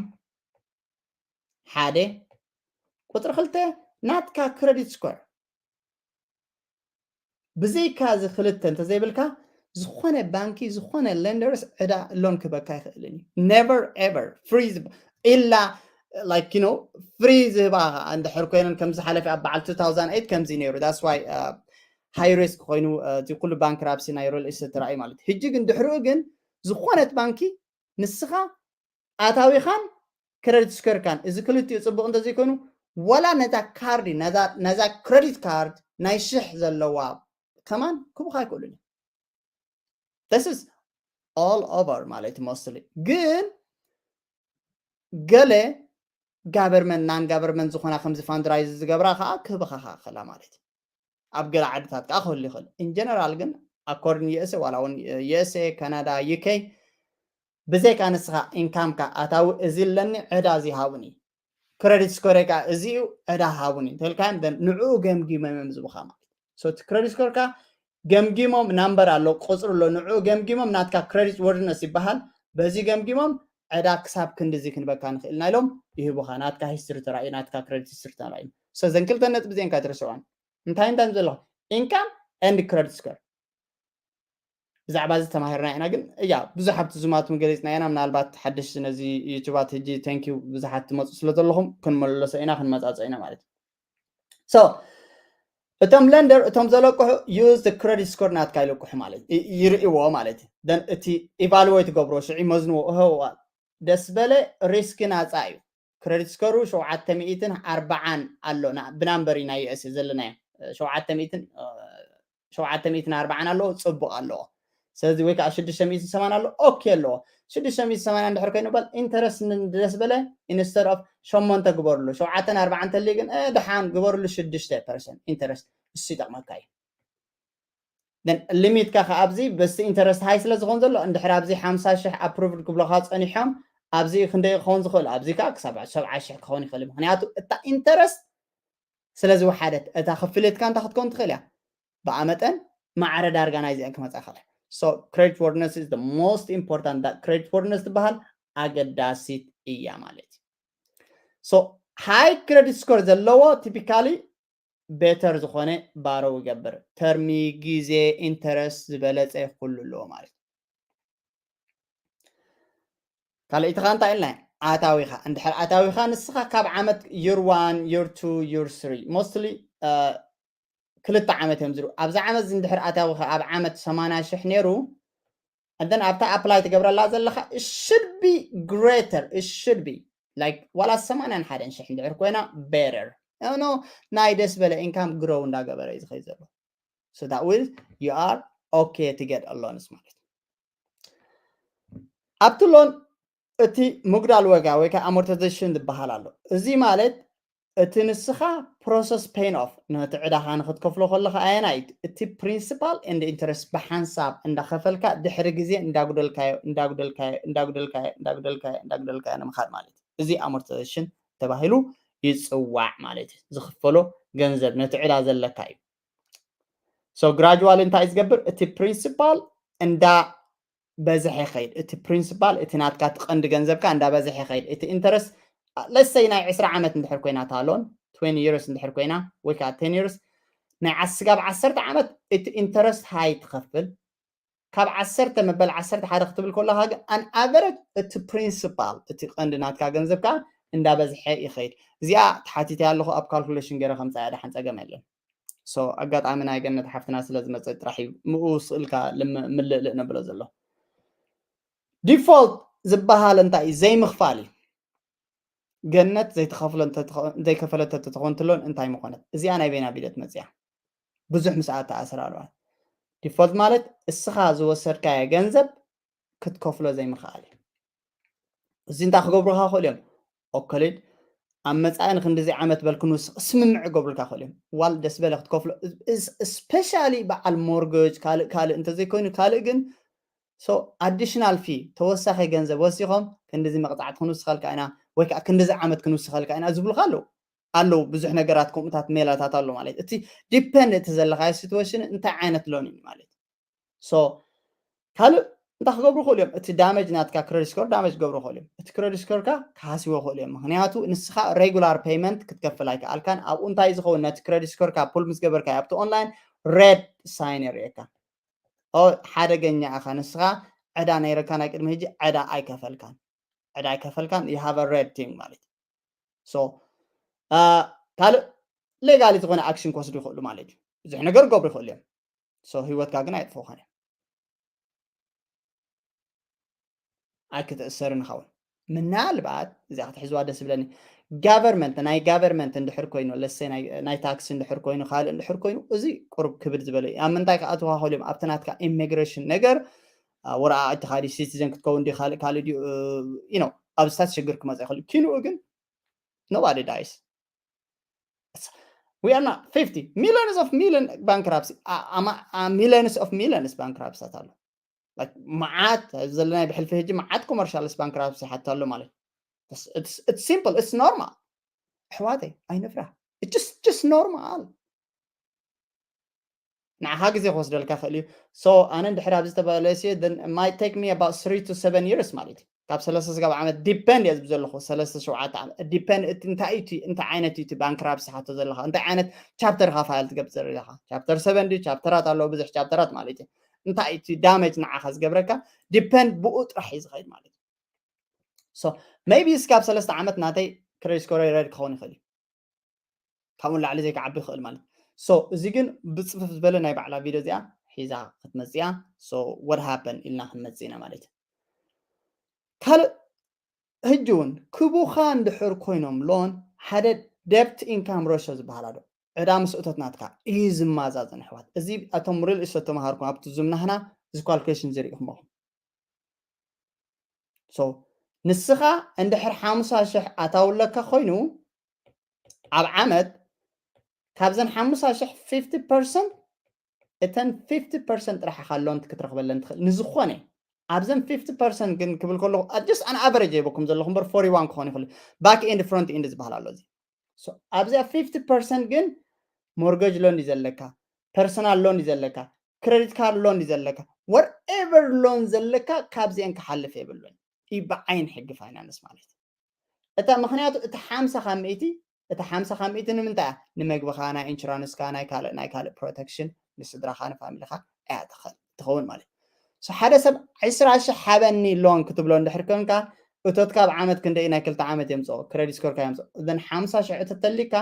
ሓደ፣ ቁፅሪ ክልተ ናትካ credit score። ብዘይካ እዚ ክልተ እንተዘይብልካ ዝኾነ ባንኪ፣ ዝኾነ lenders ዕዳ loan ክበካ ኣይኽእልን እዩ። Never ever። Free ዝብ-፣ ኢላ like you know free ዝህባ እንድሕር ኮይነን ከም ዝሓለፈ ኣብ በዓል two thousand eight ከምዚ ነይሩ። That's why high risk ኮይኑ እቲ ኩሉ bankruptcy ናይ real estate ተራእዩ ማለት እዩ። ሕጂ ግን ድሕሪኡ ግን ዝኾነት ባንኪ ንስኻ ኣታዊኻን credit score ካን እዚ ክልቲኡ ጽቡቕ እንተዘይኮይኑ ዋላ ነዛ ካርዲ ነዛ፣ ነዛ credit card ናይ ሽሕ ዘለዋ ከማን ክቡኻ ኣይክእሉን እዮም። This is all over ማለት እዩ mostly። ግን ገለ government፣ non government ዝኾና ከምዚ fundraise ዝገብራ ከዓ ክህብኻ ከዓ ክኽእላ ማለት እዩ። ኣብ ገለ ዓድታት ከዓ ክህሉ ይኽእል። In general ግን according USA ዋላ እውን USA፣ ካናዳ፣ UK ብዘይካ ንስኻ income ካ ኣታዊ እዚ ኣለኒ ዕዳ እዚ ሃቡኒ፣ credit score ካ እዚ እዩ ዕዳ ሃቡኒ እንተልካዮም then ንዕኡ ገምጊሞም እዮም ዝብኻ ማለት እዩ። So እቲ credit score ካ ገምጊሞም number ኣሎ ቁፅሪ ኣሎ ንዕኡ ገምጊሞም ናትካ credit worthiness ይበሃል። በዚ ገምጊሞም ዕዳ ክሳብ ክንድዚ ክንበካ ንኽእልና ኢሎም ይህቡኻ። ናትካ ሂስትሪ ተራእዩ፣ ናትካ ክረዲት ሂስትሪ ተራእዩ። So እዘን ክልተ ነጥቢ እዚአን ካትርስዖን። እንታይ እንታይ ዘለኹ? Income and credit score። ብዛዕባ እዚ ተማሂርና ኢና። ግን እያ ብዙሕ ኣብቲ ዙማት ገሊፅና ኢና። ምናልባት ሓደሽቲ ነዚ ዩቱባት ሕጂ thank you ብዙሓት ትመፁ ስለ ዘለኹም ክንመለሶ ኢና፣ ክንመፃፀ ኢና ማለት እዩ። So እቶም ለንደር እቶም ዘለቅሑ use the credit score ናትካ ይለቅሑ ማለት እዩ። ይ- ይርእይዎ ማለት እዩ። Then እቲ ኢቫሉዌት ገብሮ ሽዑ ይመዝንዎ። እህዎ ደስ በለ ሪስክ ናፃ እዩ። ክረዲት ስኮሩ ሸውዓተ ሚእትን ኣርባዓን ኣሎ። ና- ብናምበር ኢና ዩኤስ ዘለናዮ። ሸውዓተ ሚእትን ሸውዓተ ሚእትን ኣርባዓን ኣለዎ፣ ፅቡቕ ኣለዎ። ስለዚ ወይ ከዓ ሽዱሽተ ሚእትን ሰማንያ ኣሎ፣ ኦኬ ኣለዎ። ሽዱሽተ ሚእትን ሰማንያ እንድሕር ኮይኑ በል ኢንተረስት ደስ በለ ኢንስተድ ኦፍ ሸሞንተ ግበርሉ። ሸውዓተን ኣርባዓን ተልዩ ግን እ፣ ደሓን ግበርሉ ሽዱሽተ ፐርሰንት ኢንተረስት፣ እሱ ይጠቕመካ እዩ። ሊሚትካ ከዓ ኣብዚ በስቲ ኢንተረስት ሃይ ስለ ዝኾን ዘሎ እንድሕር ኣብዚ ሓምሳ ሽሕ ኣፕሩቭድ ክብሎካ ፀኒሖም ኣብዚ ክንደይ ክኸውን ዝኽእል ኣብዚ ከዓ ክሳብ ሰብዓ ሽሕ ክኸውን ይኽእል እዩ። ምክንያቱ እታ ኢንተረስት ስለ ዝወሓደት እታ ክፍልትካ እንታይ ክትከውን ትኽእል እያ? ብኣ መጠን ማዕረ ዳርጋ ናይዚአን ክመፃ ይኽእል። So credit worthiness is the most important። Credit worthiness ትበሃል ኣገዳሲት እያ ማለት እዩ። So high credit score ዘለዎ typically better ዝኾነ ባሮ ይገብር። ተርሚ፣ ግዜ፣ ኢንተረስት ዝበለፀ ኩሉ ኣለዎ ማለት እዩ። ካልኣይቲ ከዓ እንታይ ኢልና? ኣታዊኻ። እንድሕር ኣታዊኻ ንስኻ ካብ ዓመት year one, year two, year three mostly ክልተ ዓመት እዮም ዝሩ። ኣብዚ ዓመት እዚ እንድሕር ኣታዊኻ ኣብ ዓመት ሰማንያ ሽሕ ነይሩ፣ and then ኣብታ ኣፕላይ ትገብረላ ዘለኻ it should be greater, it should be like ዋላ ሰማንያን ሓደን ሽሕ እንድሕር ኮይና better. No, ናይ ደስ በለ ኢንካም ግሮው እንዳገበረ እዩ ዝኸይድ ዘሎ። So that will you are okay to get a loans ማለት እዩ። ኣብቲ ሎን እቲ ምጉዳል ዋጋ ወይ ከዓ ኣሞርታይዜሽን ዝበሃል ኣሎ። እዚ ማለት እቲ ንስኻ ፕሮሰስ ፔን ኦፍ ነቲ ዕዳኻ ንክትከፍሎ ከለካ ኣየናይ እቲ ፕሪንሲፓል ኤንድ ኢንተረስት ብሓንሳብ እንዳኸፈልካ ድሕሪ ግዜ እንዳጉደልካዮ እንዳጉደልካዮ እንዳጉደልካዮ እንዳጉደልካዮ እንዳጉደልካዮ ንምኻድ ማለት እዩ። እዚ ኣሞርታይዜሽን ተባሂሉ ይፅዋዕ ማለት እዩ። ዝኽፈሎ ገንዘብ ነቲ ዕዳ ዘለካ እዩ። So ግራጁዋል እንታይ ዝገብር? እቲ ፕሪንሲፓል እንዳ በዝሐ ይኸይድ። እቲ ፕሪንሲፓል እቲ ናትካ እቲ ቀንዲ ገንዘብካ እንዳ በዝሐ ይኸይድ። እቲ ኢንተረስት ለሰይ ናይ ዕስራ ዓመት እንድሕር ኮይና እታ ሎን ትዌንቲ ይርስ እንድሕር ኮይና ወይ ከዓ ቴን ይርስ ናይ ዓስ- ስጋብ ዓሰርተ ዓመት እቲ ኢንተረስት ሃይ ትኸፍል። ካብ ዓሰርተ መበል ዓሰርተ ሓደ ክትብል ከለካ ግን ኣን ኣቨረጅ እቲ ፕሪንሲፓል እቲ ቀንዲ ናትካ ገንዘብ ከዓ እንዳበዝሐ ይኸይድ። እዚኣ ተሓቲተ ኣለኹ ኣብ ካልኩሌሽን ገይረ ከምፃ እያ፣ ደሓን ፀገም የለን። So ኣጋጣሚ ናይ ገነት ሓፍትና ስለ ዝመፀ ጥራሕ እዩ ምኡ ስእልካ ልም- ምልእልእ ነብሎ ዘሎ። ዲፎልት ዝበሃል እንታይ እዩ? ዘይምኽፋል እዩ። ገነት ዘይትኸፍሎ እንተትኸ- ዘይከፈለት እንተትኸውን ትሎን እንታይ ምኾነት? እዚኣ ናይ በይና ቪድዮ ትመፅያ ብዙሕ ምስ ኣተኣሰር ኣለዋ። ዲፎልት ማለት እስኻ ዝወሰድካዮ ገንዘብ ክትከፍሎ ዘይምኽኣል እዩ። እዚ እንታይ ክገብሩካ ክእሉ እዮም? ኦኮሊድ ኣብ መፃኢ ንክንድዚ ዓመት በል ክንውስኽ ስምምዕ ገብሩልካ ክእሉ እዮም። ዋል ደስ በለ ክትከፍሎ ስፔሻሊ በዓል ሞርገጅ ካልእ ካልእ እንተዘይኮይኑ ካልእ ግን so ኣዲሽናል ፊ ተወሳኺ ገንዘብ ወሲኾም ክንድዚ መቕፃዕቲ ክንውስኸልካ ኢና ወይ ከዓ ክንድዚ ዓመት ክንውስኸልካ ኢና ዝብሉካ ኣለዉ ኣለዉ ብዙሕ ነገራት ከምኡታት ሜላታት ኣሎ ማለት እቲ ዲፐንድ እቲ ዘለካዮ ሲትዌሽን እንታይ ዓይነት ሎን እዩ ማለት so ካልእ እንታይ ክገብሩ ክእሉ እዮም እቲ ዳመጅ ናትካ ክረዲት ስኮር ዳመጅ ክገብሩ ክእሉ እዮም እቲ ክረዲት ስኮርካ ክሃስዎ ክእሉ እዮም ምክንያቱ ንስኻ ሬጉላር ፔይመንት ክትከፍል ኣይከኣልካን ኣብኡ እንታይ ዝኸውን ነቲ ክረዲት ስኮርካ ፑል ምስ ገበርካ ኣብቲ ኦንላይን ሬድ ሳይን የርእየካ ሓደገኛ ኢኻ ንስኻ ዕዳ ነይረካ ናይ ቅድሚ ሕጂ ዕዳ ኣይከፈልካን ዕዳ ኣይከፈልካን you have a red thing ማለት so ካልእ ሌጋሊ ዝኾነ ኣክሽን ክወስዱ ይኽእሉ ማለት እዩ ብዙሕ ነገር ክገብሩ ይኽእሉ እዮም so ህይወትካ ግን ኣይጥፍኡኻን እዮም ኣይክትእሰርን ይኸውን ምናልባት እዚኣ ክትሕዝዋ ደስ ይብለኒ ጋቨርመንት ናይ ጋቨርመንት እንድሕር ኮይኑ ለሰ ናይ ታክሲ እንድሕር ኮይኑ ካልእ እንድሕር ኮይኑ እዚ ቁሩብ ክብድ ዝበለ እዩ ኣብ ምንታይ ክኣትዋ ክእሉ እዮም ኣብቲ ናትካ ኢሚግሬሽን ነገር ወረቃቅቲ ካዲ ሲቲዘን ክትከውን ዲ ካልእ ካልእ ድዩ you know ኣብ ስታት ሽግር ክመፅእ ይኽእል ኪንኡ ግን nobody dies we are not fifty millions of million bankruptcy millions of millions bankruptcy ኣሎ መዓት ዘለናይ ብሕልፊ ሕጂ መዓት ኮመርሻልስ ባንክራፕሲ ሓቶ ኣሎ ማለት it's simple it's normal ኣሕዋተይ ኣይንፍራ just just normal ንዓኻ ግዜ ክወስደልካ ክእል እዩ so ኣነ እንድሕር ኣብዚ ተበለሲ might take me about three to seven years ማለት እዩ ካብ ሰለስተ ስጋብ ዓመት depend እየ ዝብል ዘለኹ። ሰለስተ ሸውዓተ ዓመት depend። እቲ እንታይ እዩ እቲ እንታይ ዓይነት እዩ እቲ ባንክራፕሲ ሓቶ ዘለኻ? እንታይ ዓይነት ቻፕተር ኢኻ ፋይል ትገብር ዘለኻ? ቻፕተር ሰቨን ድዩ? ቻፕተራት ኣለዉ፣ ብዙሕ ቻፕተራት ማለት እዩ። እንታይ እዩ እቲ ዳሜጅ ንዓኻ ዝገብረካ? Depend ብኡ ጥራሕ እዩ ዝኸይድ ማለት እዩ። So maybe እስካብ ሰለስተ ዓመት ናተይ ክሬዲት ስኮር ሬድ ክኸውን ይኽእል እዩ። ካብኡ ንላዕሊ ዘይክዓቢ ይኽእል ማለት። So እዚ ግን ብፅፍፍ ዝበለ ናይ ባዕላ ቪድዮ እዚኣ ሒዛ ክትመፅእ እያ። So what happened ኢልና ክንመፅእ ኢና ማለት እዩ። ካልእ ሕጂ እውን ክቡኻ እንድሕር ኮይኖም ሎን ሓደ debt income ratio ዝበሃል ኣሎ። ዕዳ ምስ እቶት ናትካ እዩ ዝመዛዘን ኣሕዋት። እዚ ኣቶም ሪል ኢስቶት ተምሃርኩም ኣብቲ ዙም ናህና እዚ ካልኩሌሽን ዝርኢኹም ኣለኹም። So ንስኻ እንድሕር ሓምሳ ሽሕ ኣታዊ ኣለካ ኮይኑ ኣብ ዓመት ካብዘን ሓምሳ ሽሕ fifty percent እተን fifty percent ጥራሕ ኢኻ ሎን ክትረኽበለን ትኽእል ንዝኾነ። ኣብዘን fifty percent ግን ክብል ከለኹ just an average ይበኩም ዘለኹ እምበር forty one ክኾን ይኽእል። Back end front end ዝበሃል ኣሎ እዚ። So ኣብዚኣ fifty percent ግን ሞርገጅ ሎን እዩ ዘለካ፣ ፐርሰናል ሎን እዩ ዘለካ፣ ክሬዲት ካርድ ሎን እዩ ዘለካ፣ whatever ሎን ዘለካ ካብዚአን ክሓልፍ የብሉን እዩ ብዓይን ሕጊ ፋይናንስ ማለት እዩ። እታ ምክንያቱ እቲ ሓምሳ ካብ ሚእቲ እታ ሓምሳ ካብ ሚእቲ ንምንታይ እያ? ንመግብኻ፣ ናይ ኢንሹራንስካ፣ ናይ ካልእ ናይ ካልእ ፕሮቴክሽን ንስድራኻ ንፋሚሊኻ እያ ትኸ- ትኸውን ማለት እዩ። So ሓደ ሰብ ዕስራ ሽሕ ሓበኒ ሎን ክትብሎ እንድሕር ኮንካ እቶትካ ኣብ ዓመት ክንደይ ናይ ክልተ ዓመት የምፅኦ ክሬዲት ስኮርካ የምፅኦ እዘን ሓምሳ ሽሕ እቶት ተሊካ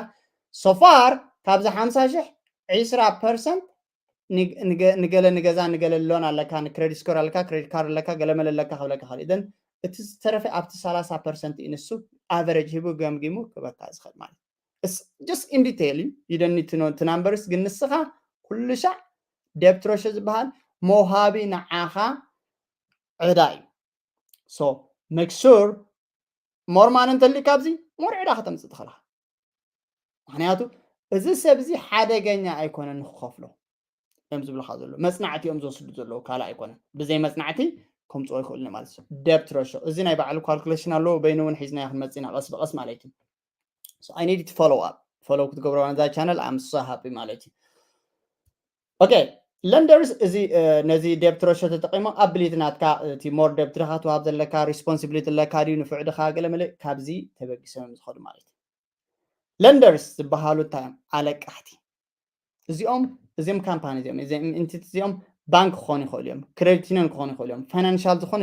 so far ካብዚ ሓምሳ ሽሕ ዕስራ ፐርሰንት ንገ- ንገ- ንገለ ንገዛ ንገለ ሎን ኣለካ ንክሬዲት ስኮር ኣለካ ክሬዲት ካርድ ኣለካ ገለመለ ኣለካ ክብለካ ይኽእል እዩ። Then እቲ ዝተረፈ ኣብቲ ሰላሳ ፐርሰንት እዩ ንሱ ኣቨሬጅ ሂቡ ገምጊሙ ክበካ ዝኽእል ማለት እዩ። It's just in detail እዩ you don't need to know the numbers ግን ንስኻ ኩሉ ሻዕ debt ratio ዝበሃል መውሃቢ ንዓኻ ዕዳ እዩ። So make sure more money እንተልዩ ካብዚ more ዕዳ ከተምፅእ ትኽእል ኢኻ። ምክንያቱ እዚ ሰብ እዚ ሓደገኛ ኣይኮነን ንክኸፍሎ እዮም ዝብልካ ዘለዉ መፅናዕቲ እዮም ዝወስዱ ዘለዉ ካልእ ኣይኮነን ብዘይ መፅናዕቲ ከምፅኦ ይኽእሉ ማለት እዩ። Debt ratio እዚ ናይ ባዕሉ ካልኩሌሽን ኣለዎ በይኑ እውን ሒዝናዮ ክንመፅእ ኢና ቀስ ብቀስ ማለት እዩ። So I need to follow up follow ክትገብሮ ነዛ ቻነል I'm so happy ማለት እዩ። Okay lenders እዚ ነዚ debt ratio ተጠቂሞም ability ናትካ እቲ more debt ድኻ ትዋሃብ ዘለካ responsibility ኣለካ ድዩ ንፉዕ ድኻ ገለመለ ካብዚ ተበጊሶም እዮም ዝኸዱ ማለት እዩ። Lenders ዝበሃሉ እንታይ እዮም? ኣለቃሕቲ እዚኦም እዚኦም ካምፓኒ እዚኦም entity እዚኦም ባንክ ክኾኑ ይኽእሉ እዮም፣ ክሬዲት ዩኒየን ክኾኑ ይኽእሉ እዮም፣ ፋይናንሻል ዝኾነ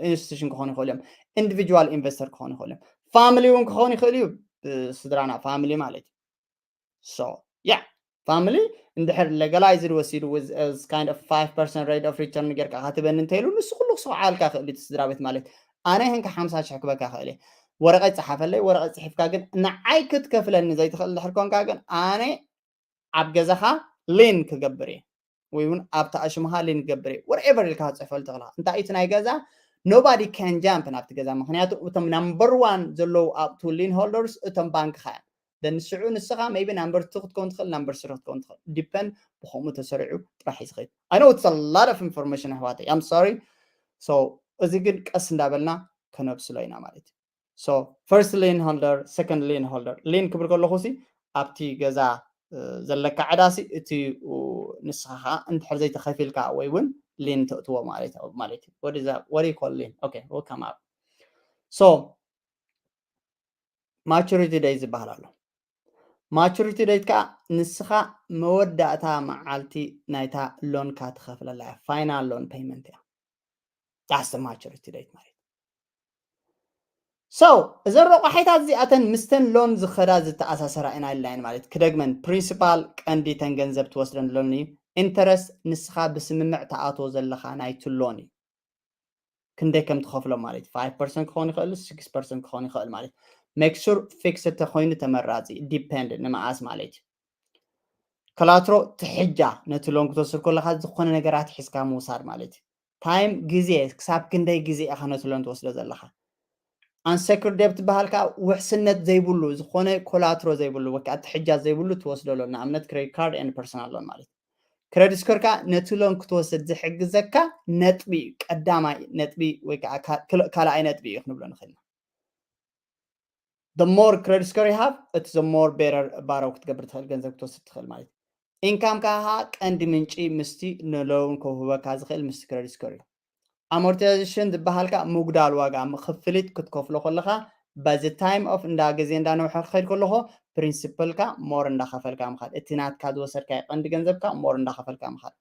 ኢንስቲቱሽን ክኾኑ ይኽእሉ እዮም፣ ኢንዲቪጁዋል ኢንቨስተር ክኾኑ ይኽእሉ እዮም፣ ፋሚሊ እውን ክኾኑ ይኽእሉ እዩ። ስድራና ፋሚሊ ማለት እዩ። So yeah family እንድሕር legalized ወሲዱ with kind of five percent rate of return ጌርካ ካትበኒ እንተይሉ ንሱ ኩሉ ክስውዓልካ ክእል እቲ ስድራ ቤት ማለት ኣነ ህንካ ሓምሳ ሽሕ ክበካ ክእል እየ ወረቀት ፀሓፈለይ ወረቀት ፅሒፍካ ግን ንዓይ ክትከፍለኒ ዘይትኽእል እንድሕር ኮንካ ግን ኣነ ኣብ ገዛኻ ሊን ክገብር እየ ወይ እውን ኣብቲ ኣሽምሃ ሊን ክገብር እየ whatever ኢልካ ክትፅሕፈሉ ትኽእልካ እንታይ እቲ ናይ ገዛ nobody can jump ናብቲ ገዛ ምክንያቱ እቶም number one ዘለዉ ኣብቱ ሊን ሆልደርስ እቶም ባንክኻ እዮም then ሽዑ ንስኻ maybe number two ክትከውን ትኽእል number three ክትከውን ትኽእል depend ብከምኡ ተሰሪዑ ጥራሕ እዩ ዝኸይድ I know it's a lot of information ኣሕዋተይ I'm sorry so እዚ ግን ቀስ እንዳበልና ከነብስሎ ኢና ማለት እዩ so first lien holder second lien holder lien ክብል ከለኹ ሲ ኣብቲ ገዛ ዘለካ ዕዳ ሲ እቲ ንስኻ እንድሕር ዘይተኸፊልካ ወይ እውን ሊን ተእትዎ ማለት ማለት እዩ what is that what do you call lien okay we'll come up so maturity date ዝበሃል ኣሎ maturity date ከዓ ንስኻ መወዳእታ መዓልቲ ናይታ ሎንካ ትኸፍለላ እያ final loan payment እያ that's the maturity date ማለት so እዘን ረቋሒታት እዚኣተን ምስተን ሎን ዝኸዳ ዝተኣሳሰራ ኢና ኢልና ማለት ክደግመን principal ቀንዲ ተን ገንዘብ ትወስደን ሎን እዩ interest ንስኻ ብስምምዕ ተኣትዎ ዘለኻ ናይቲ ሎን እዩ ክንደይ ከም ትኸፍሎ ማለት እዩ five percent ክኸውን ይኽእል six percent ክኸውን ይኽእል ማለት make sure fixed ተኮይኑ ተመራፂ depend ንመኣስ ማለት እዩ collateral ትሕጃ ነቲ ሎን ክትወስድ ከለካ ዝኾነ ነገራት ሒዝካ ምውሳድ ማለት እዩ time ግዜ ክሳብ ክንደይ ግዜ ኢኻ ነቲ ሎን ትወስዶ ዘለካ unsecured debt ዝበሃል ከዓ ውሕስነት ዘይብሉ ዝኾነ collateral ዘይብሉ ወይ ከዓ ትሕጃ ዘይብሉ ትወስዶ ኣሎ ንኣብነት credit card and personal loan ማለት credit score ከዓ ነቲ ሎን ክትወስድ ዝሕግዘካ ነጥቢ እዩ ቀዳማይ ነጥቢ ወይ ከዓ ካልኣይ ነጥቢ እዩ ክንብሎ ንኽእል the more credit score you have እቲ the more better borrow ክትገብር ትኽእል ገንዘብ ክትወስድ ትኽእል ማለት income ከዓ ቀንዲ ምንጪ ምስቲ ንሎን ከውህበካ ዝኽእል ምስቲ credit score እዩ ኣሞርታይዜሽን ዝበሃልካ ምጉዳል ዋጋ ክፍሊት ክትከፍሎ ከለኻ በዚ ታይም ኦፍ እንዳ ግዜ እንዳነውሐ ክኸይድ ከለኹ ፕሪንሲፕልካ ሞር እንዳኸፈልካ ምኻድ፣ እቲ ናትካ ዝወሰድካ ቀንዲ ገንዘብካ ሞር እንዳኸፈልካ ምኻድ።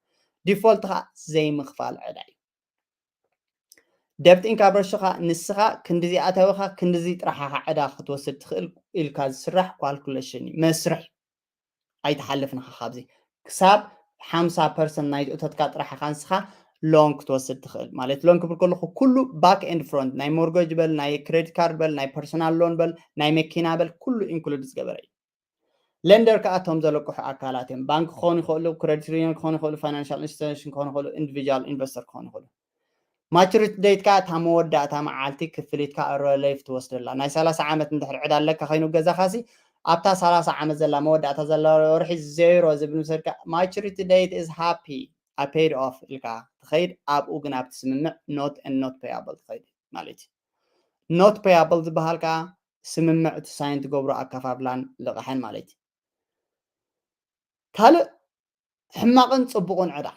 ዲፎልት ከዓ ዘይምኽፋል ዕዳ እዩ። ደብት ኢንካቨሬጅ ከዓ ንስኻ ክንድዚ ኣታዊኻ ክንድዚ ጥራሓኻ ዕዳ ክትወስድ ትኽእል ኢልካ ዝስራሕ ካልኩሌሽን እዩ፣ መስርሕ። ኣይትሓልፍ ንኻ ካብዚ ክሳብ ሓምሳ ፐርሰንት ናይ እቶትካ ጥራሕ ኢኻ ንስኻ ሎን ክትወስድ ትኽእል። ማለት ሎን ክብል ከለኹ ኩሉ ባክ ኤንድ ፍሮንት፣ ናይ ሞርጌጅ በል፣ ናይ ክሬዲት ካርድ በል፣ ናይ ፐርሰናል ሎን በል፣ ናይ መኪና በል፣ ኩሉ ኢንክሉድ ዝገበረ እዩ። ለንደር ከዓ እቶም ዘለቅሑ ኣካላት እዮም። ባንክ ክኾኑ ይኽእሉ፣ ክሬዲት ዩኒየን ክኾኑ ይኽእሉ፣ ፋይናንሻል ኢንስቲቱሽን ክኾኑ ይኽእሉ፣ ኢንዲቪጁዋል ኢንቨስተር ክኾኑ ይኽእሉ። ማቹሪቲ ዴትካ እታ መወዳእታ መዓልቲ ክፍሊትካ ሬሌፍ ትወስደላ። ናይ ሰላሳ ዓመት እንድሕር ዕዳ ኣለካ ኮይኑ ገዛኻሲ ኣብታ ሰላሳ ዓመት ዘላ መወዳእታ ዘላ ወርሒ ዜሮ ዝብል ምሰድካ ማቹሪቲ ዴት ኢዝ ሃፒ፣ I paid off ኢልካ ትኸይድ። ኣብኡ ግን ኣብቲ ስምምዕ ኖት ኖት ፔያብል ትኸይድ ማለት እዩ። ኖት ፔያብል ዝበሃል ከዓ ስምምዕ እቲ ሳይን ትገብሮ ኣከፋፍላን ልቓሕን ማለት እዩ። ካልእ ሕማቕን ፅቡቕን ዕዳ።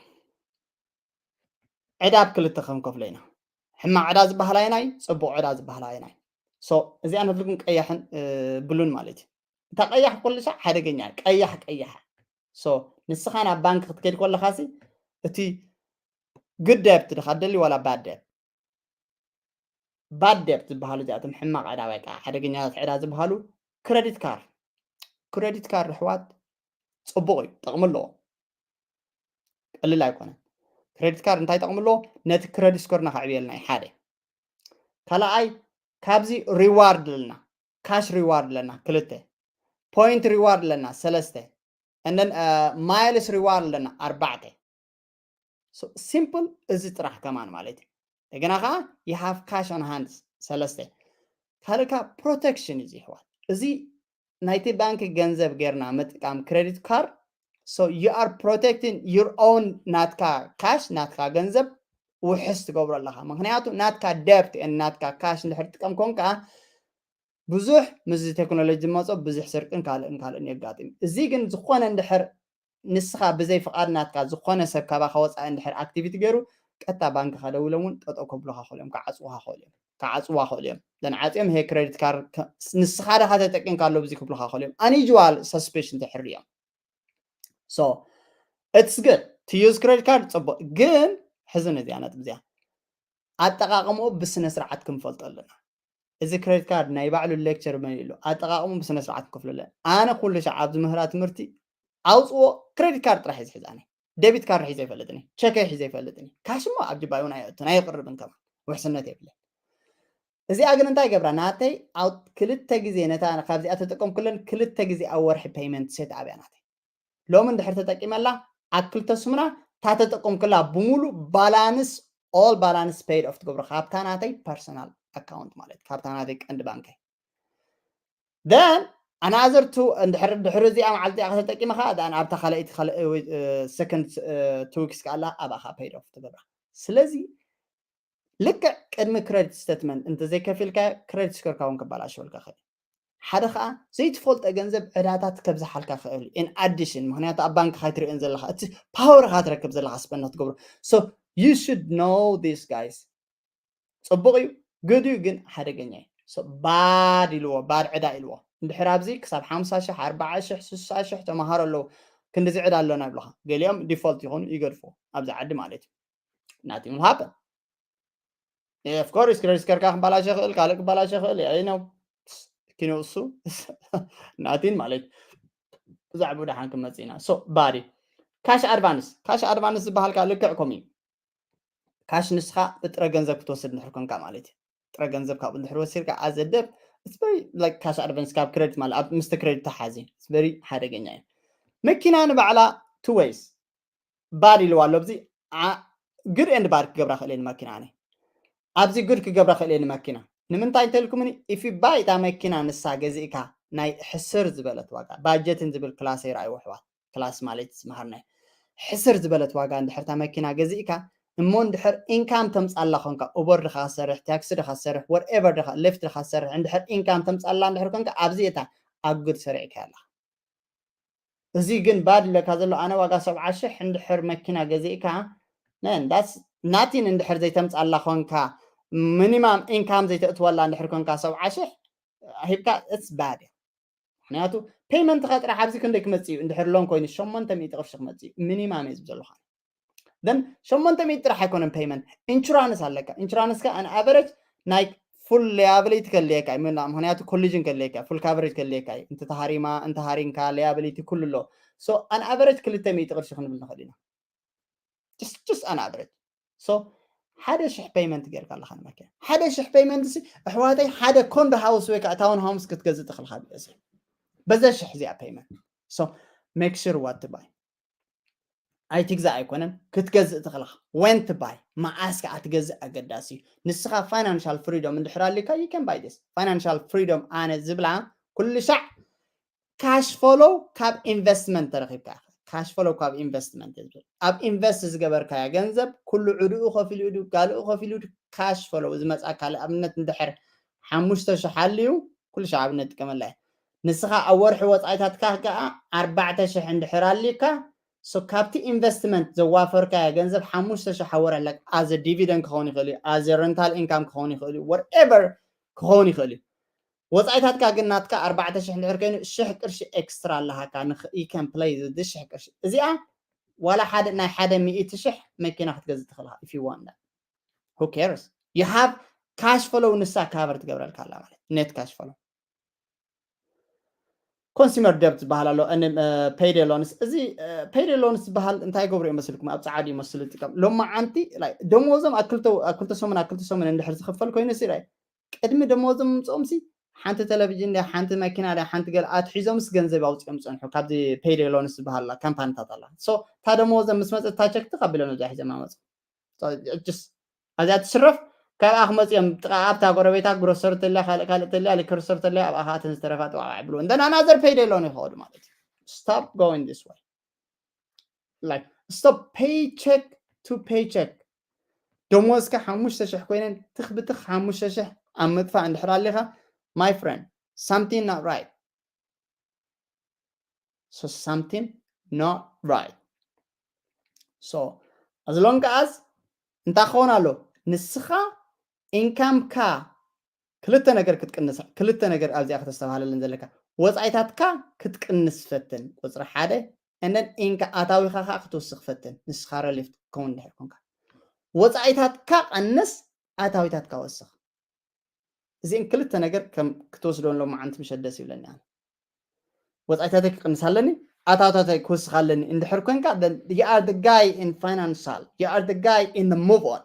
ዕዳ ኣብ ክልተ ክንከፍሎ ኢና። ሕማቕ ዕዳ ዝበሃል ኣየናይ፣ ፅቡቕ ዕዳ ዝበሃል ኣየናይ። ሶ እዚኣ ንፍልግን ቀያሕን ብሉን ማለት እዩ። እታ ቀያሕ ኩሉ ሳዕ ሓደገኛ እያ። ቀያሕ ቀያሕ። ሶ ንስኻ ናብ ባንክ ክትከይድ ከለኻሲ እቲ ግድ ደብት ድኻ ደሊ ዋላ ባድ ደብት? ባድ ደብት ዝበሃሉ እዚኣቶም ሕማቕ ዕዳ ወይ ከዓ ሓደገኛታት ዕዳ ዝበሃሉ ክረዲት ካርድ። ክረዲት ካርድ ኣሕዋት ፅቡቕ እዩ፣ ጠቕሚ ኣለዎ፣ ቀልል ኣይኮነን። ክረዲት ካርድ እንታይ ጠቕሚ ኣለዎ? ነቲ ክረዲት ስኮርና ከዕብየልና እዩ ሓደ። ካልኣይ ካብዚ ሪዋርድ ኣለና፣ ካሽ ሪዋርድ ኣለና ክልተ፣ ፖይንት ሪዋርድ ኣለና ሰለስተ፣ and then ማይልስ ሪዋርድ ኣለና ኣርባዕተ። ሲምፕል እዚ ጥራሕ ከማን ማለት እዩ። እንደገና ከዓ you have cash on hand ሰለስተ። ካልእ ከዓ ፕሮቴክሽን እዩ ይሕዋት። እዚ ናይቲ ባንክ ገንዘብ ጌርና ምጥቃም ክሬዲት ካርድ so you are protecting your own ናትካ ካሽ ናትካ ገንዘብ ውሕስ ትገብሮ ኣለኻ። ምክንያቱ ናትካ ደብት ናትካ ካሽ እንድሕር ትጥቀም ኮንካ ብዙሕ ምስዚ ቴክኖሎጂ ዝመፆ ብዙሕ ስርቅን ካልእን ካልእን የጋጥም። እዚ ግን ዝኾነ እንድሕር ንስኻ ብዘይ ፍቓድ ናትካ ዝኾነ ሰብ ካባኻ ወፃኢ እንድሕር ኣክቲቪቲ ገይሩ ቀጥታ ባንክኻ ደዊሎም እውን ጠጠው ከብሉኻ ክእሉ እዮም፣ ክዓፅዉኻ ክእሉ እዮም፣ ክዓፅዋ ክእሉ እዮም። ዘን ዓፅዮም ይሄ ክሬዲት ካርድ ንስኻ ዳኻ ተጠቂምካ ኣሎ ብዚ ክብሉኻ ክእሉ እዮም። ኣንዩዥዋል ሰስፔሽን ተሕሪ እዮም። So it's good to use credit card ፅቡቅ፣ ግን ሕዚ ነዚኣ ነጥብ እዚኣ ኣጠቃቅምኡ ብስነ ስርዓት ክንፈልጦ ኣለና። እዚ ክሬዲት ካርድ ናይ ባዕሉ ሌክቸር መሊእሉ ኣጠቃቅሙ ብስነ ስርዓት ክንከፍሎ ኣለና። ኣነ ኩሉ ሻዕ ኣብዚ ምህራ ትምህርቲ ኣውፅዎ ክሬዲት ካርድ ጥራሕ እየ ዝሕዝ። ኣነ ደቢት ካርድ ሒዘ ይፈልጥኒ፣ ቸከ ሒዘ ይፈልጥኒ። ካሽ እሞ ኣብ ጅባይ እውን ኣየእቱን ኣይቕርብን ከማን ውሕስነት የብለይ። እዚኣ ግን እንታይ ገብራ ናተይ ክልተ ግዜ ነታ ካብዚኣ ተጠቀምኩለን ክልተ ግዜ ኣብ ወርሒ ፔይመንት ሴት ኣብያ ናተይ። ሎሚ እንድሕር ተጠቂመላ ኣብ ክልተ ስሙና እታ ተጠቀምኩላ ብሙሉ ባላንስ all balance paid off ትገብሮ ካብታ ናተይ ፐርሰናል ኣካውንት ማለት ካብታ ናተይ ቀንዲ ባንከይ። Then another two እንድሕር ድሕሪ እዚኣ መዓልቲ እያ ከተጠቂመ ከዓ ኣብታ ካልኣይቲ second two weeks ከኣላ ኣብኣኻ paid off ትገብራ። ስለዚ ልክዕ ቅድሚ ክረዲት ስተትመንት እንተዘይከፊልካ ክረዲት ስኮርካ እውን ክበላሸወልካ ክእል። ሓደ ከዓ ዘይትፈልጦ ገንዘብ ዕዳታት ከብዝሓልካ ክእል in addition ምክንያቱ ኣብ ባንክ ካይትሪኦን ዘለካ እቲ ፓወር ካትረክብ ዘለካ ስፐንድ ክትገብሮ። So you should know this guys። ፅቡቅ እዩ፣ good እዩ፣ ግን ሓደገኛ እዩ። ባድ ኢልዎ፣ ባድ ዕዳ ኢልዎ። እንድሕር ኣብዚ ክሳብ ሓምሳ ሽሕ ኣርባዓ ሽሕ ስሳ ሽሕ ተምሃሮ ኣለዉ ክንድዚ ዕዳ ኣሎና ይብሉካ። ገሊኦም ዲፎልት ይኮኑ ይገድፍዎ ኣብዚ ዓዲ ማለት እዩ። Nothing will happen። Of course ክረዲት ስኮርካ ክበላሸ ይኽእል፣ ካልእ ክበላሸ ይኽእል። I know ኪኖ እሱ ናቲን ማለት ብዛዕባ ደሓን ክመፅእ ኢና። So ባዲ ካሽ ኣድቫንስ፣ ካሽ ኣድቫንስ ዝበሃል ከዓ ልክዕ ከምኡ እዩ። ካሽ ንስኻ ብጥረ ገንዘብ ክትወስድ እንድሕር ኮንካ ማለት እዩ። ጥረ ገንዘብ ካብኡ እንድሕር ወሲድካ as a debt it's very like ካሽ ኣድቫንስ ካብ ክረዲት ማለት ኣብ ምስቲ ክረዲት ተሓዚ very ሓደገኛ እዩ። መኪና ንባዕላ two ways ባድ ኢልዋ ኣሎ። ኣብዚ good and bad ክገብራ ክእል እየ ንመኪና ኣነ። ኣብዚ good ክገብራ ክእል እየ ንመኪና። ንምንታይ እንተልኩምኒ if you buy እታ መኪና ንሳ ገዚእካ ናይ ሕስር ዝበለት ዋጋ ባጀትን ዝብል ክላስ ኣይረኣይዎ ኣሕዋት። ክላስ ማለት ዝመሃርናይ ሕስር ዝበለት ዋጋ እንድሕር እታ መኪና ገዚእካ እሞ እንድሕር ኢንካም ተምፃላ ኮንካ ኡበር ድኻ ትሰርሕ ታክሲ ድኻ ትሰርሕ whatever ድኻ ሊፍት ድኻ ትሰርሕ እንድሕር ኢንካም ተምፃላ እንድሕር ኮንካ ኣብዚ እታ ኣብ good ሰሪዕካ ኣለኻ። እዚ ግን ባድ ኢለካ ዘሎ ኣነ ዋጋ ሰብዓ ሽሕ እንድሕር መኪና ገዚእካ Man, that's nothing። እንድሕር ዘይተምፃላ ኮንካ፣ ሚኒማም ኢንካም ዘይተእትወላ እንድሕር ኮንካ ሰብዓ ሽሕ ሂብካ፣ it's bad። ምክንያቱ ፔይመንት ከጥራሕ ኣብዚ ክንደይ ክመፅእ እዩ? እንድሕር ሎን ኮይኑ ሸሞንተ ሚእቲ ቅርሺ ክመፅእ እዩ ሚኒማም እዩ ዝብል ዘለካ። Then ሸሞንተ ሚእቲ ጥራሕ ኣይኮነን ፔይመንት፣ ኢንሹራንስ ኣለካ። ኢንሹራንስካ ኣን ኣቨሬጅ ናይ ፉል ሊያብሊቲ ከልየካ እዩ። ምና- ምክንያቱ ኮሊዥን ከልየካ፣ ፉል ካቨሬጅ ከልየካ እዩ። እንተ ተሃሪማ እንተ ሃሪንካ ሊያብሊቲ ኩሉ ኣሎ። So ኣን ኣቨሬጅ ክልተ ሚእቲ ቅርሺ ክንብል ንኽእል ኢና። Just just ኣን ኣቨሬጅ። So ሓደ ሽሕ ፔይመንት ጌርካ ኣለካ ንመኪና። ሓደ ሽሕ ፔይመንት ሲ ኣሕዋተይ ሓደ ኮንዶ ሃውስ ወይ ከዓ ታውን ሃውስ ክትገዝእ ትኽልካ ብእዚ በዘ ሽሕ እዚኣ ፔይመንት። So make sure what to buy። ኣይትግዛእ ኣይኮነን ክትገዝእ ትኽልካ። When to buy፣ መዓስ ከዓ ትገዝእ ኣገዳሲ እዩ። ንስኻ ፋይናንሻል ፍሪዶም እንድሕር ኣሊካ you can buy this። ፋይናንሻል ፍሪዶም ኣነ ዝብላ ኩሉ ሻዕ ካሽ ፎሎው ካብ ኢንቨስትመንት ተረኺብካ ኢኻ። ካሽ ፎሎው ካብ ኢንቨስትመንት እዩ ዝብል። ኣብ ኢንቨስት ዝገበርካዮ ገንዘብ ኩሉ ዕድኡ ከፊሉ ኢዱ፣ ጋልኡ ከፊሉ ኢዱ፣ ካሽ ፎሎው ዝመጻ ካልእ ኣብነት እንድሕር ሓሙሽተ ሽሕ ኣልዩ ኩሉ ሻዕ ኣብነት ጥቀመላ እየ። ንስኻ ኣብ ወርሒ ወጻኢታትካ ከኣ ኣርባዕተ ሽሕ እንድሕር ኣልዩካ፣ so ካብቲ ኢንቨስትመንት ዘዋፈርካዮ ገንዘብ ሓሙሽተ ሽሕ ኣብ ወርሒ ኣለካ። ኣዘ ዲቪደንድ ክኸውን ይኽእል እዩ፣ ኣዘ ረንታል ኢንካም ክኸውን ይኽእል እዩ፣ whatever ክኸውን ይኽእል እዩ። ወፃኢታትካ ግን ናትካ ኣርባዕተ ሽሕ እንድሕር ኮይኑ ሽሕ ቅርሺ ኤክስትራ ኣለሃካ። You can play this ሽሕ ቅርሺ እዚኣ ዋላ ሓደ ናይ ሓደ ሚእቲ ሽሕ መኪና ክትገዝእ ትኽእልካ። If you want that, who cares? You have ካሽ ፎሎው ንሳ ካቨር ትገብረልካ ኣላ ማለት ኔት ካሽ ፎሎው። ኮንሱመር ደብት ዝበሃል ኣሎ። ፔይዴ ሎንስ፣ እዚ ፔይዴ ሎንስ ዝበሃል እንታይ ገብሩ ይመስልኩም? ኣብ ፃዓዱ ይመስሉ ጥቀም ሎማዓንቲ ደሞዞም ኣብ ክልተ ሰሙን ኣብ ክልተ ሰሙን እንድሕር ዝኽፈል ኮይኑ ሲ ቅድሚ ደሞዞም ምምፅኦም ሲ ሓንቲ ቴሌቪዥን ዳ ሓንቲ መኪና ዳ ሓንቲ ገለ ኣትሒዞምስ ገንዘብ ኣውፅኦም ፀንሑ። ካብዚ ፔይዴ ሎንስ ዝበሃል ካምፓኒታት ኣላ። እታ ደሞዞም ምስ መፀት እታ ቸክ ተቐቢሎም እዛ ሒዞም ኣመፁ። ኣዚኣ ትስረፍ። ካብኣ ክመፅኦም ጥቃ ኣብታ ጎረቤታ ግሮሰር ተልያ ካልእ ካልእ ተልያ ሊከር ስቶር ተልያ ኣብኣ ከዓ እተን ዝተረፋ ጥዋዕ ብሉ እንደ ኣናዘር ፔይዴ ሎን ይኸዱ ማለት እዩ። Stop going this way. Like stop paycheck to paycheck። ደሞዝካ ሓሙሽተ ሽሕ ኮይነን ትኽ ብትኽ ሓሙሽተ ሽሕ ኣብ ምጥፋእ እንድሕር ኣሊኻ my friend, something not right. So something not right. So as long as እንታይ ክኸውን ኣሎ? ንስኻ ኢንካምካ ክልተ ነገር ክትቅንስ ክልተ ነገር ኣብዚኣ ከተስተባሃለለን ዘለካ። ወፃኢታትካ ክትቅንስ ፈትን፣ ቁፅሪ ሓደ። And then ኢንካ ኣታዊካ ከዓ ክትውስኽ ፈትን። ንስኻ ረሊፍ ክትከውን እንድሕር ኮንካ ወፃኢታትካ ቀንስ፣ ኣታዊታትካ ወስኽ። እዚአን ክልተ ነገር ከም ክትወስዶ ሎማዓንቲ ምሸት ደስ ይብለኒ። ኣነ ወፃኢታተይ ክቅንስ ኣለኒ፣ ኣታውታተይ ክውስኽ ኣለኒ እንድሕር ኮንካ you are the guy in financial, you are the guy in the move on.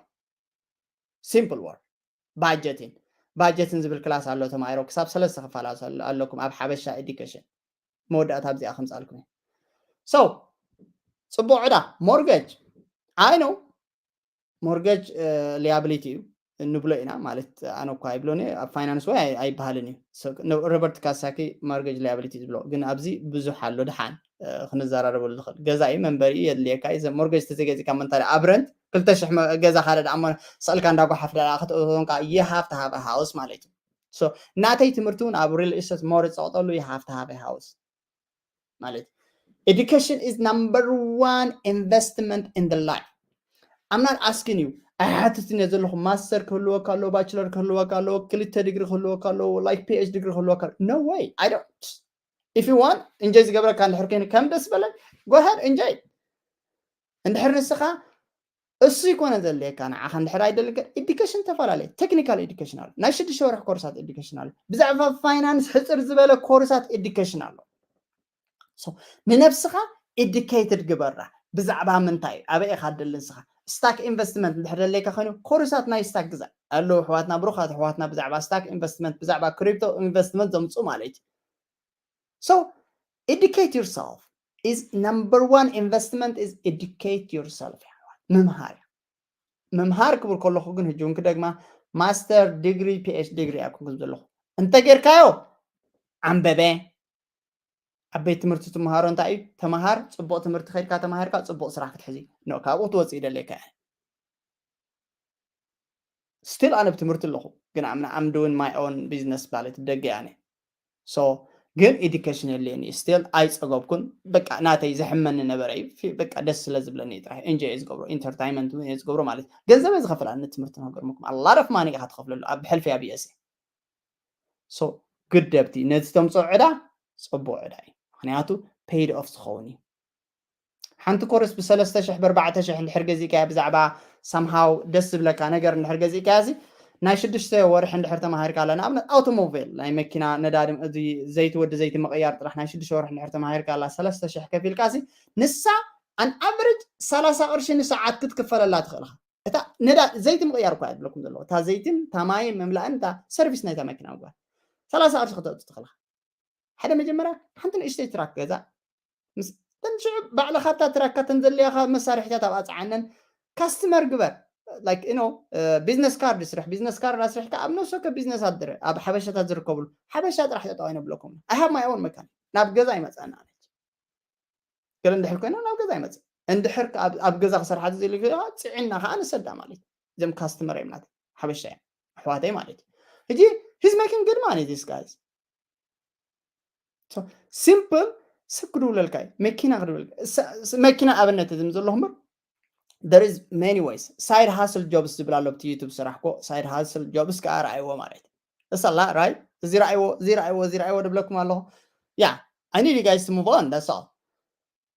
Simple word. ባጀቲን ባጀቲን ዝብል ክላስ ኣሎ ተማሂሮ ክሳብ ሰለስተ ክፋል ኣለኩም ኣብ ሓበሻ ኤዱኬሽን። መወዳእታ ኣብዚኣ ከምፃልኩም። So ፅቡቅ ዕዳ ሞርገጅ፣ I know ሞርገጅ ሊያብሊቲ እዩ ንብሎ ኢና ማለት ኣነ እኳ ይብሎኒ። ኣብ ፋይናንስ ወይ ኣይበሃልን እዩ። ሮበርት ካሳኪ ሞርገጅ ሊያብሊቲ ዝብሎ ግን ኣብዚ ብዙሕ ኣሎ። ድሓን ክንዘራረበሉ ዝኽእል ገዛ እዩ መንበሪ እዩ የድልየካ እዩ። ሞርገጅ ተዘገዚካ መንታ ኣብ ረንት ክልተ ሽሕ ገዛ ካደ ደኣ ስእልካ እንዳጓሓፍ ደኣ ክትእቶንካ you have to have a house ማለት እዩ። ናተይ ትምህርቲ እውን ኣብ ሪል ኢስቴት ሞር ዝፀቕጠሉ you have to have a house ማለት education is number one investment in the life. I'm not asking you ኣይሓትትን እየ ዘለኹ ማስተር ክህልወካ ኣለዎ፣ ባችለር ክህልወካ ኣለዎ፣ ክልተ ዲግሪ ክህልወካ ኣለዎ፣ like ፒኤች ዲግሪ ክህልወካ ኣለዎ። No way, I don't. If you want እንጆይ ዝገብረካ እንድሕር ኮይኑ ከም ደስ በለ go ahead enjoy። እንድሕር ንስኻ እሱ ይኮነ ዘድልየካ ንዓኻ እንድሕር ኣይደልከ ኤዱኬሽን ተፈላለየ ቴክኒካል ኤዱኬሽን ኣሎ፣ ናይ ሽዱሽተ ወርሒ ኮርሳት ኤዱኬሽን ኣሎ፣ ብዛዕባ ፋይናንስ ሕፅር ዝበለ ኮርሳት ኤዱኬሽን ኣሎ። ንነብስኻ ኤዱኬትድ ግበራ ብዛዕባ ምንታይ እዩ ኣበይ ኢኻ ደሊ ንስኻ። ስታክ ኢንቨስትመንት እንድሕር ደለካ ኮይኑ ኮርሳት ናይ ስታክ ግዛ ኣለዉ ኣሕዋትና ብሩኻት ኣሕዋትና ብዛዕባ ስታክ ኢንቨስትመንት ብዛዕባ ክሪፕቶ ኢንቨስትመንት ዘምፁ ማለት እዩ። So educate yourself is number one investment is educate yourself። ምምሃር እዩ። ምምሃር ክብል ከለኹ ግን ህጂ እውን ክደግማ ማስተር ዲግሪ ፒኤች ዲግሪ እያ ክብል ዘለኹ። እንተጌርካዮ ዓንበበ ኣብ ቤት ትምህርቲ ትምሃሮ እንታይ እዩ? ተምሃር፣ ፅቡቕ ትምህርቲ ከድካ ተማሂርካ ፅቡቕ ስራሕ ክትሕዚ ኖ ካብኡ ትወፅእ ይደለካ እየ። ስቲል ኣነ ብትምህርቲ ኣለኹ ግን I'm doing my own business ማለት ደገ ኣነ። So ግን education የለኒ still ኣይፀገብኩን። በቃ ናተይ ዘሕመኒ ነበረ እዩ። ፊ- በቃ ደስ ስለ ዝብለኒ እዩ ጥራሕ enjoy እየ ዝገብሮ፣ entertainment እውን እየ ዝገብሮ ማለት እዩ። ገንዘብ እየ ዝኸፍል ኣነ ትምህርቲ ንክገርመኩም a lot of money ኢኻ ትኸፍለሉ ኣብ ሕልፊ ኣብ USA። So good debt እዩ። ነዚ ተምፅኦ ዕዳ ፅቡቅ ዕዳ እዩ፣ ምክንያቱ paid off ዝኸውን እዩ። ሓንቲ ኮርስ ብሰለስተ ሽሕ ብኣርባዕተ ሽሕ እንድሕር ገዚእካያ ብዛዕባ somehow ደስ ዝብለካ ነገር እንድሕር ገዚእካያ እዚ ናይ ሽዱሽተ ወርሒ እንድሕር ተማሂርካ ኣላ ንኣብነት ኣውቶሞቢል ናይ መኪና ነዳዲ እዚ ዘይቲ ወዲ ዘይቲ ምቕያር ጥራሕ ናይ ሽዱሽተ ወርሒ እንድሕር ተማሂርካ ኣላ ሰለስተ ሽሕ ከፊልካ ሲ ንሳ an average ሰላሳ ቅርሺ ንሰዓት ክትክፈለላ ትኽእል ኢኻ። እታ ነዳ ዘይቲ ምቕያር እኳ እየ ዝብለኩም ዘለኹ እታ ዘይትን እታ ማይን ምምላእን እታ ሰርቪስ ናይታ መኪና ምግባር ሰላሳ ቅርሺ ክተእቱ ትኽእል ኢኻ። ሓደ መጀመርያ ሓንቲ ንእሽተይ ትራክ ገዛ ምስ ተን ሽዑ ባዕልኻ ኣብታ ትራካ ተን ዘድልያኻ መሳርሒታት ኣብኣ ፀዓነን ካስትመር ግበር like you know business card ስራሕ business card ኣስሪሕካ ኣብ ነፍሲ ወከፍ ቢዝነስ ኣድረ ኣብ ሓበሻታት ዝርከብሉ ሓበሻ ጥራሕ ተጠዋይ ነብለኩም I have my own mechanic ናብ ገዛ ይመፀና ኣነች ገለ እንድሕር ኮይና ናብ ገዛ ይመፅእ እንድሕር ኣብ ገዛ ክሰርሓ ዘሉ ፅዕና ከዓ ንሰዳ ማለት እዞም ካስትመር እዮም ናት ሓበሻ እዮም ኣሕዋተይ ማለት እዩ ሕጂ he's making good money this guys simple ስብ ክድውለልካ እዩ መኪና ክድውለልካ መኪና ኣብነት ዝም ዘለኹ እምበር there is many ways side hustle jobs ዝብል ኣሎ ኣብቲ ዩቱብ ስራሕ ኮ side hustle jobs ከዓ ረኣይዎ ማለት እዩ እሳላ right እዚ ረኣይዎ እዚ ረኣይዎ እዚ ረኣይዎ ድብለኩም ኣለኹ yeah I need you guys to move on that's all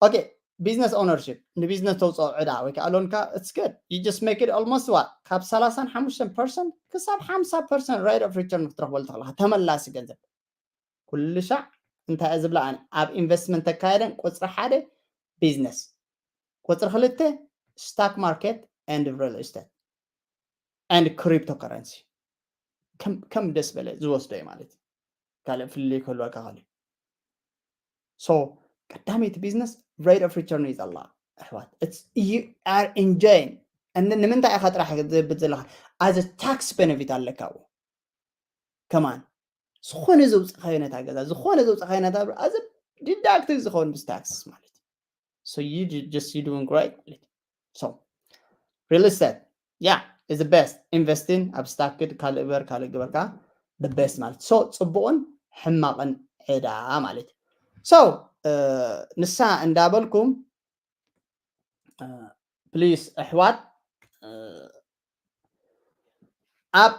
okay business ownership ንቢዝነስ ተውፅኦ ዕዳ ወይ ከዓ ሎንካ it's good you just make it almost what ካብ ሰላሳን ሓሙሽተን ፐርሰንት ክሳብ ሓምሳ ፐርሰንት rate of return ክትረክበሉ ትኽእልካ ተመላሲ ገንዘብ ኩሉ ሻዕ እንታይ እየ ዝብላ ኣነ ኣብ ኢንቨስትመንት ተካየደን ቁፅሪ ሓደ ቢዝነስ ቁፅሪ ክልተ stock market and real estate and cryptocurrency ከም ደስ በለ ዝወስዶ እዩ ማለት እዩ ካልእ ፍልልይ ክህልወካ ካልእ so ቀዳመይቲ ቢዝነስ rate of return እዩ ዘላ ኣሕዋት you are enjoying and ንምንታይ ኢኻ ጥራሕ ዝብል ዘለካ as a tax benefit ኣለካ ዎ ከማን ዝኾነ ዘውፅኻዮ ነታ ገዛ ዝኾነ ዘውፅኻዮ ነታ ብር as a deduct ዝኸውን ምስ taxes ማለት እዩ so you ju- just you doing great ማለት እዩ so real estate yeah is the best investing ኣብ stock ካልእ ግበር ካልእ ግበርካ the best ማለት so ፅቡቕን ሕማቕን ዕዳ ማለት እዩ so ንሳ እንዳበልኩም please ኣሕዋት ኣብ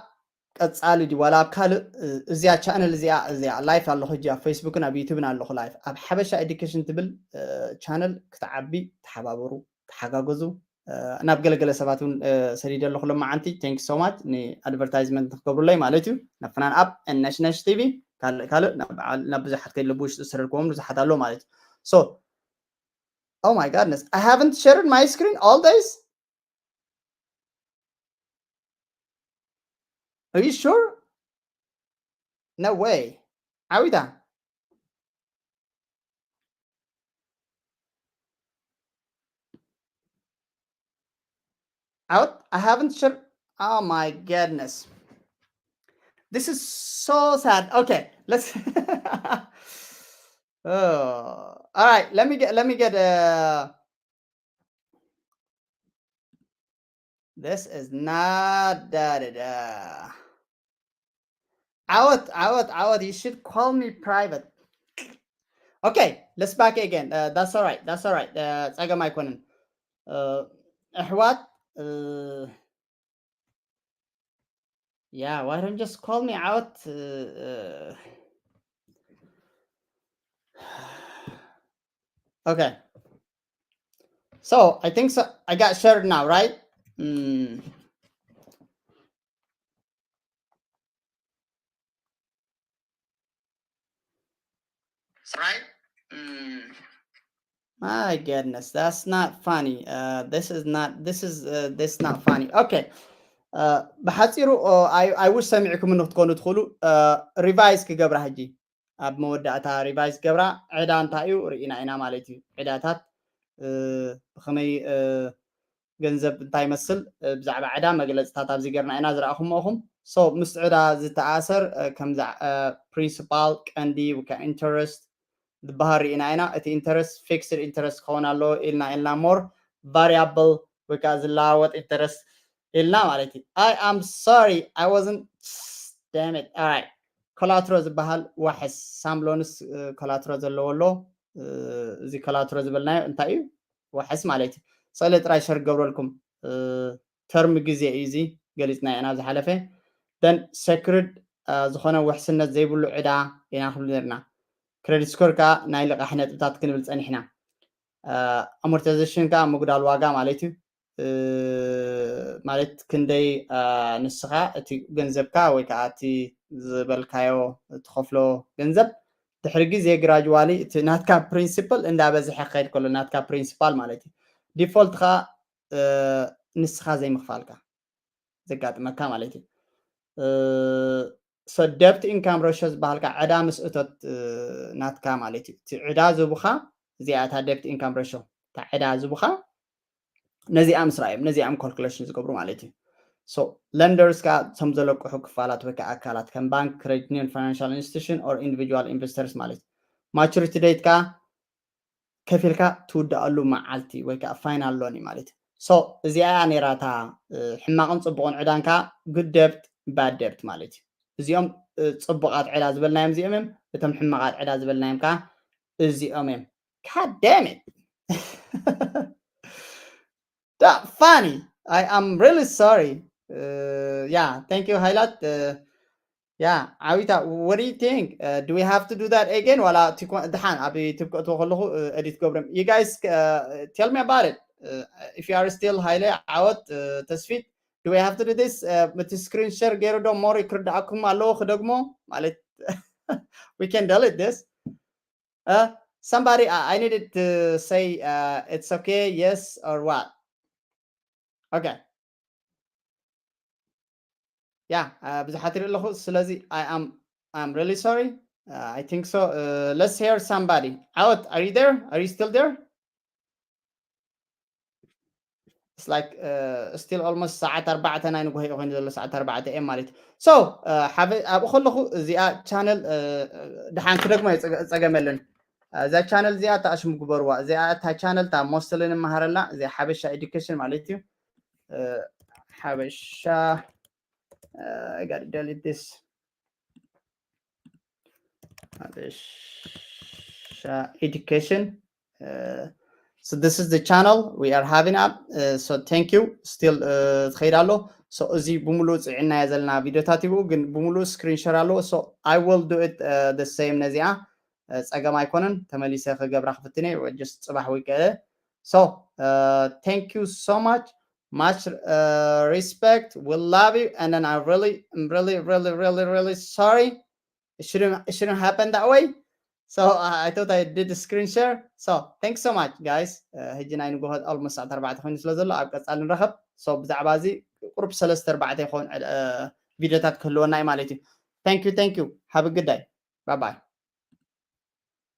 ቀፃሊ ድዩ ዋላ ኣብ ካልእ እዚኣ ቻነል እዚኣ እዚኣ live ኣለኹ ሕጂ ኣብ ፌስቡክን ኣብ ዩቱብን ኣለኹ live ኣብ ሓበሻ ኤዱኬሽን ትብል ቻነል ክትዓቢ ተሓባበሩ ተሓጋገዙ ናብ ገለገለ ሰባት እውን ሰዲደ ኣለኹ ሎማዓንቲ thank you so much ን advertisement ንክገብሩለይ ማለት እዩ ናብ ፍናን ኣብ ነሽነሽ ቲቪ ካልእ ካልእ ናብ ብዙሓት ከይለቡ ውሽጢ ዝሰደድክዎም ብዙሓት ኣሎ ማለት እዩ so oh my goodness I haven't shared my screen all days are you sure no way ዓዊታ out I haven't shared oh my goodness this is so sad okay let's oh all right let me get let me get uh this is not da da da out out out you should call me private okay let's back again uh, that's all right that's all right uh, ፀገም ኣይኮነን uh, ኣሕዋት uh, yeah why don't just call me out uh, uh, okay so I think so I got shared now right mm. right mm. My goodness that's not funny uh, this is not this is uh, this not funny okay uh, ብሓፂሩ uh, I, I wish ሰሚዕኩም ንክትኮኑ ትኽእሉ uh, revise ክገብራ ሕጂ ኣብ መወዳእታ revise ገብራ ዕዳ እንታይ እዩ ርኢና ኢና ማለት እዩ ዕዳታት ብኸመይ ገንዘብ እንታይ ይመስል ብዛዕባ ዕዳ መግለፅታት ኣብዚ ገርና ኢና ዝረኣኹምኹም so ምስ ዕዳ ዝተኣሰር ከምዛ principal ቀንዲ ወካ interest ዝበሃል ርኢና ኢና እቲ interest fixed interest ክኸውን ኣለዎ ኢልና ኢልና more variable ወይ ከዓ ዝለዋወጥ interest ኢልና ማለት እዩ I am sorry I wasn't damn it all right ኮላትሮ ዝበሃል ዋሕስ ሳምሎንስ ኮላትሮ ዘለዎ ኣሎ። እዚ ኮላትሮ ዝበልናዮ እንታይ እዩ? ዋሕስ ማለት እዩ። ስእሊ ጥራይ ሸር ገብረልኩም። ተርም ግዜ እዩ እዚ ገሊፅና ኢና ዝሓለፈ። ደን ሰክርድ ዝኾነ ውሕስነት ዘይብሉ ዕዳ ኢና ክብል ነርና። ክሬዲት ስኮር ከዓ ናይ ልቃሕ ነጥብታት ክንብል ፀኒሕና። ኣሞርታይዜሽን ከዓ ምጉዳል ዋጋ ማለት እዩ። ማለት ክንደይ ንስኻ እቲ ገንዘብካ ወይ ከዓ እቲ ዝበልካዮ ትኸፍሎ ገንዘብ ድሕሪ ግዜ ግራጅዋሊ እቲ ናትካ ፕሪንሲፕል እንዳበዝሐ ክኸይድ ከሎ ናትካ ፕሪንሲፓል ማለት እዩ። ዲፎልት ከዓ ንስኻ ዘይምኽፋልካ ዘጋጥመካ ማለት እዩ። ሰ ደብት ኢንካም ረሾ ዝበሃልካ ዕዳ ምስ እቶት ናትካ ማለት እዩ። እቲ ዕዳ ዝቡኻ እዚኣ እታ ደብት ኢንካም ረሾ እታ ዕዳ ዝቡኻ ነዚኣ ምስ ረኣዮም ነዚኣም ካልኩሌሽን ዝገብሩ ማለት እዩ። ሶ ለንደርስ ከዓ እቶም ዘለቅሑ ክፋላት ወይ ከዓ ኣካላት ከም ባንክ፣ ክሬዲት ዩኒየን፣ ፋይናንሻል ኢንስቲቱሽን ኦር ኢንዲቪጁዋል ኢንቨስተርስ ማለት እዩ። ማቹሪቲ ዴት ከዓ ከፊልካ ትውድኣሉ መዓልቲ ወይ ከዓ ፋይናል ሎን እዩ ማለት እዩ። ሶ እዚኣ እያ ነይራ እታ ሕማቕን ፅቡቕን ዕዳን ከዓ ጉድ ደብት ባድ ደብት ማለት እዩ። እዚኦም ፅቡቓት ዕዳ ዝበልናዮም እዚኦም እዮም። እቶም ሕማቓት ዕዳ ዝበልናዮም ከዓ እዚኦም እዮም። God damn it. That funny. I am really sorry. Uh, yeah, thank you, Highlight. Uh, yeah, Awita, what do you think? Uh, do we have to do that again? Wala ድሓን ኣብ ዩቱብ ከእትዎ ከለኹ ኤዲት ገብሮም። You guys, uh, tell me about it. Uh, if you are still ሃይለ ዓወት uh, ተስፊት, do we have to do this? Uh, እቲ ስክሪን ሸር ገይሩ ዶ ሞር ክርዳኣኩም ኣለዎ ክደግሞ ማለት we can delete this. Uh, somebody, I, I needed to say uh, it's okay, yes or what? Okay. Yeah, uh, ብዙሓት ይርኢ ኣለኹ። ስለዚ I am I'm really sorry. Uh, I think so. Uh, let's hear somebody. Out, are you there? Are you still there? It's like uh, still almost ሰዓት ኣርባዕተ ናይ ንጉሆ እዩ ኮይኑ ዘሎ ሰዓት ኣርባዕተ ኤም ማለት እዩ። So uh, ሓበ ኣብኡ ከለኹ እዚኣ ቻነል uh, ድሓን ክደግሞ እየ፣ ጸገም የለን። እዛ ቻነል እዚኣ ተኣሽሙ ግበርዋ። እዚኣ እታ ቻነል እታ ሞስትሊ ንመሃረላ እዚኣ ሓበሻ ኤዱኬሽን ማለት እዩ። ሓበሻ I gotta delete this. ሓበሻ ኤዱኬሽን. So this is the channel we are having up. So thank you. Still ትኸይድ ኣሎ። So እዚ ብምሉእ ፅዒናዮ ዘለና ቪዲዮታት ይብኡ ግን ብምሉእ ስክሪን ሸር ኣለዎ። So I will do it the same ነዚኣ። ፀገም ኣይኮነን። ተመሊሰ ክገብራ ክፍትነ just ፅባሕ ወይ ከ So uh, thank you so much. Much uh, respect. We love you. And then I really, I'm really, really, really, really sorry. It shouldn't, it shouldn't happen that way. So uh, I thought I did a screen share. So thanks so much, guys. ሕጂ ናይ ንግሆ almost ሰዓት ኣርባዕተ ኮይኑ ስለ ዘሎ ኣብ ቀጻሊ ንራኸብ። So ብዛዕባ እዚ ቁሩብ ሰለስተ ኣርባዕተ ይኸውን ቪድዮታት ክህልወና እዩ ማለት እዩ። Thank you, thank you. Have a good day. Bye bye.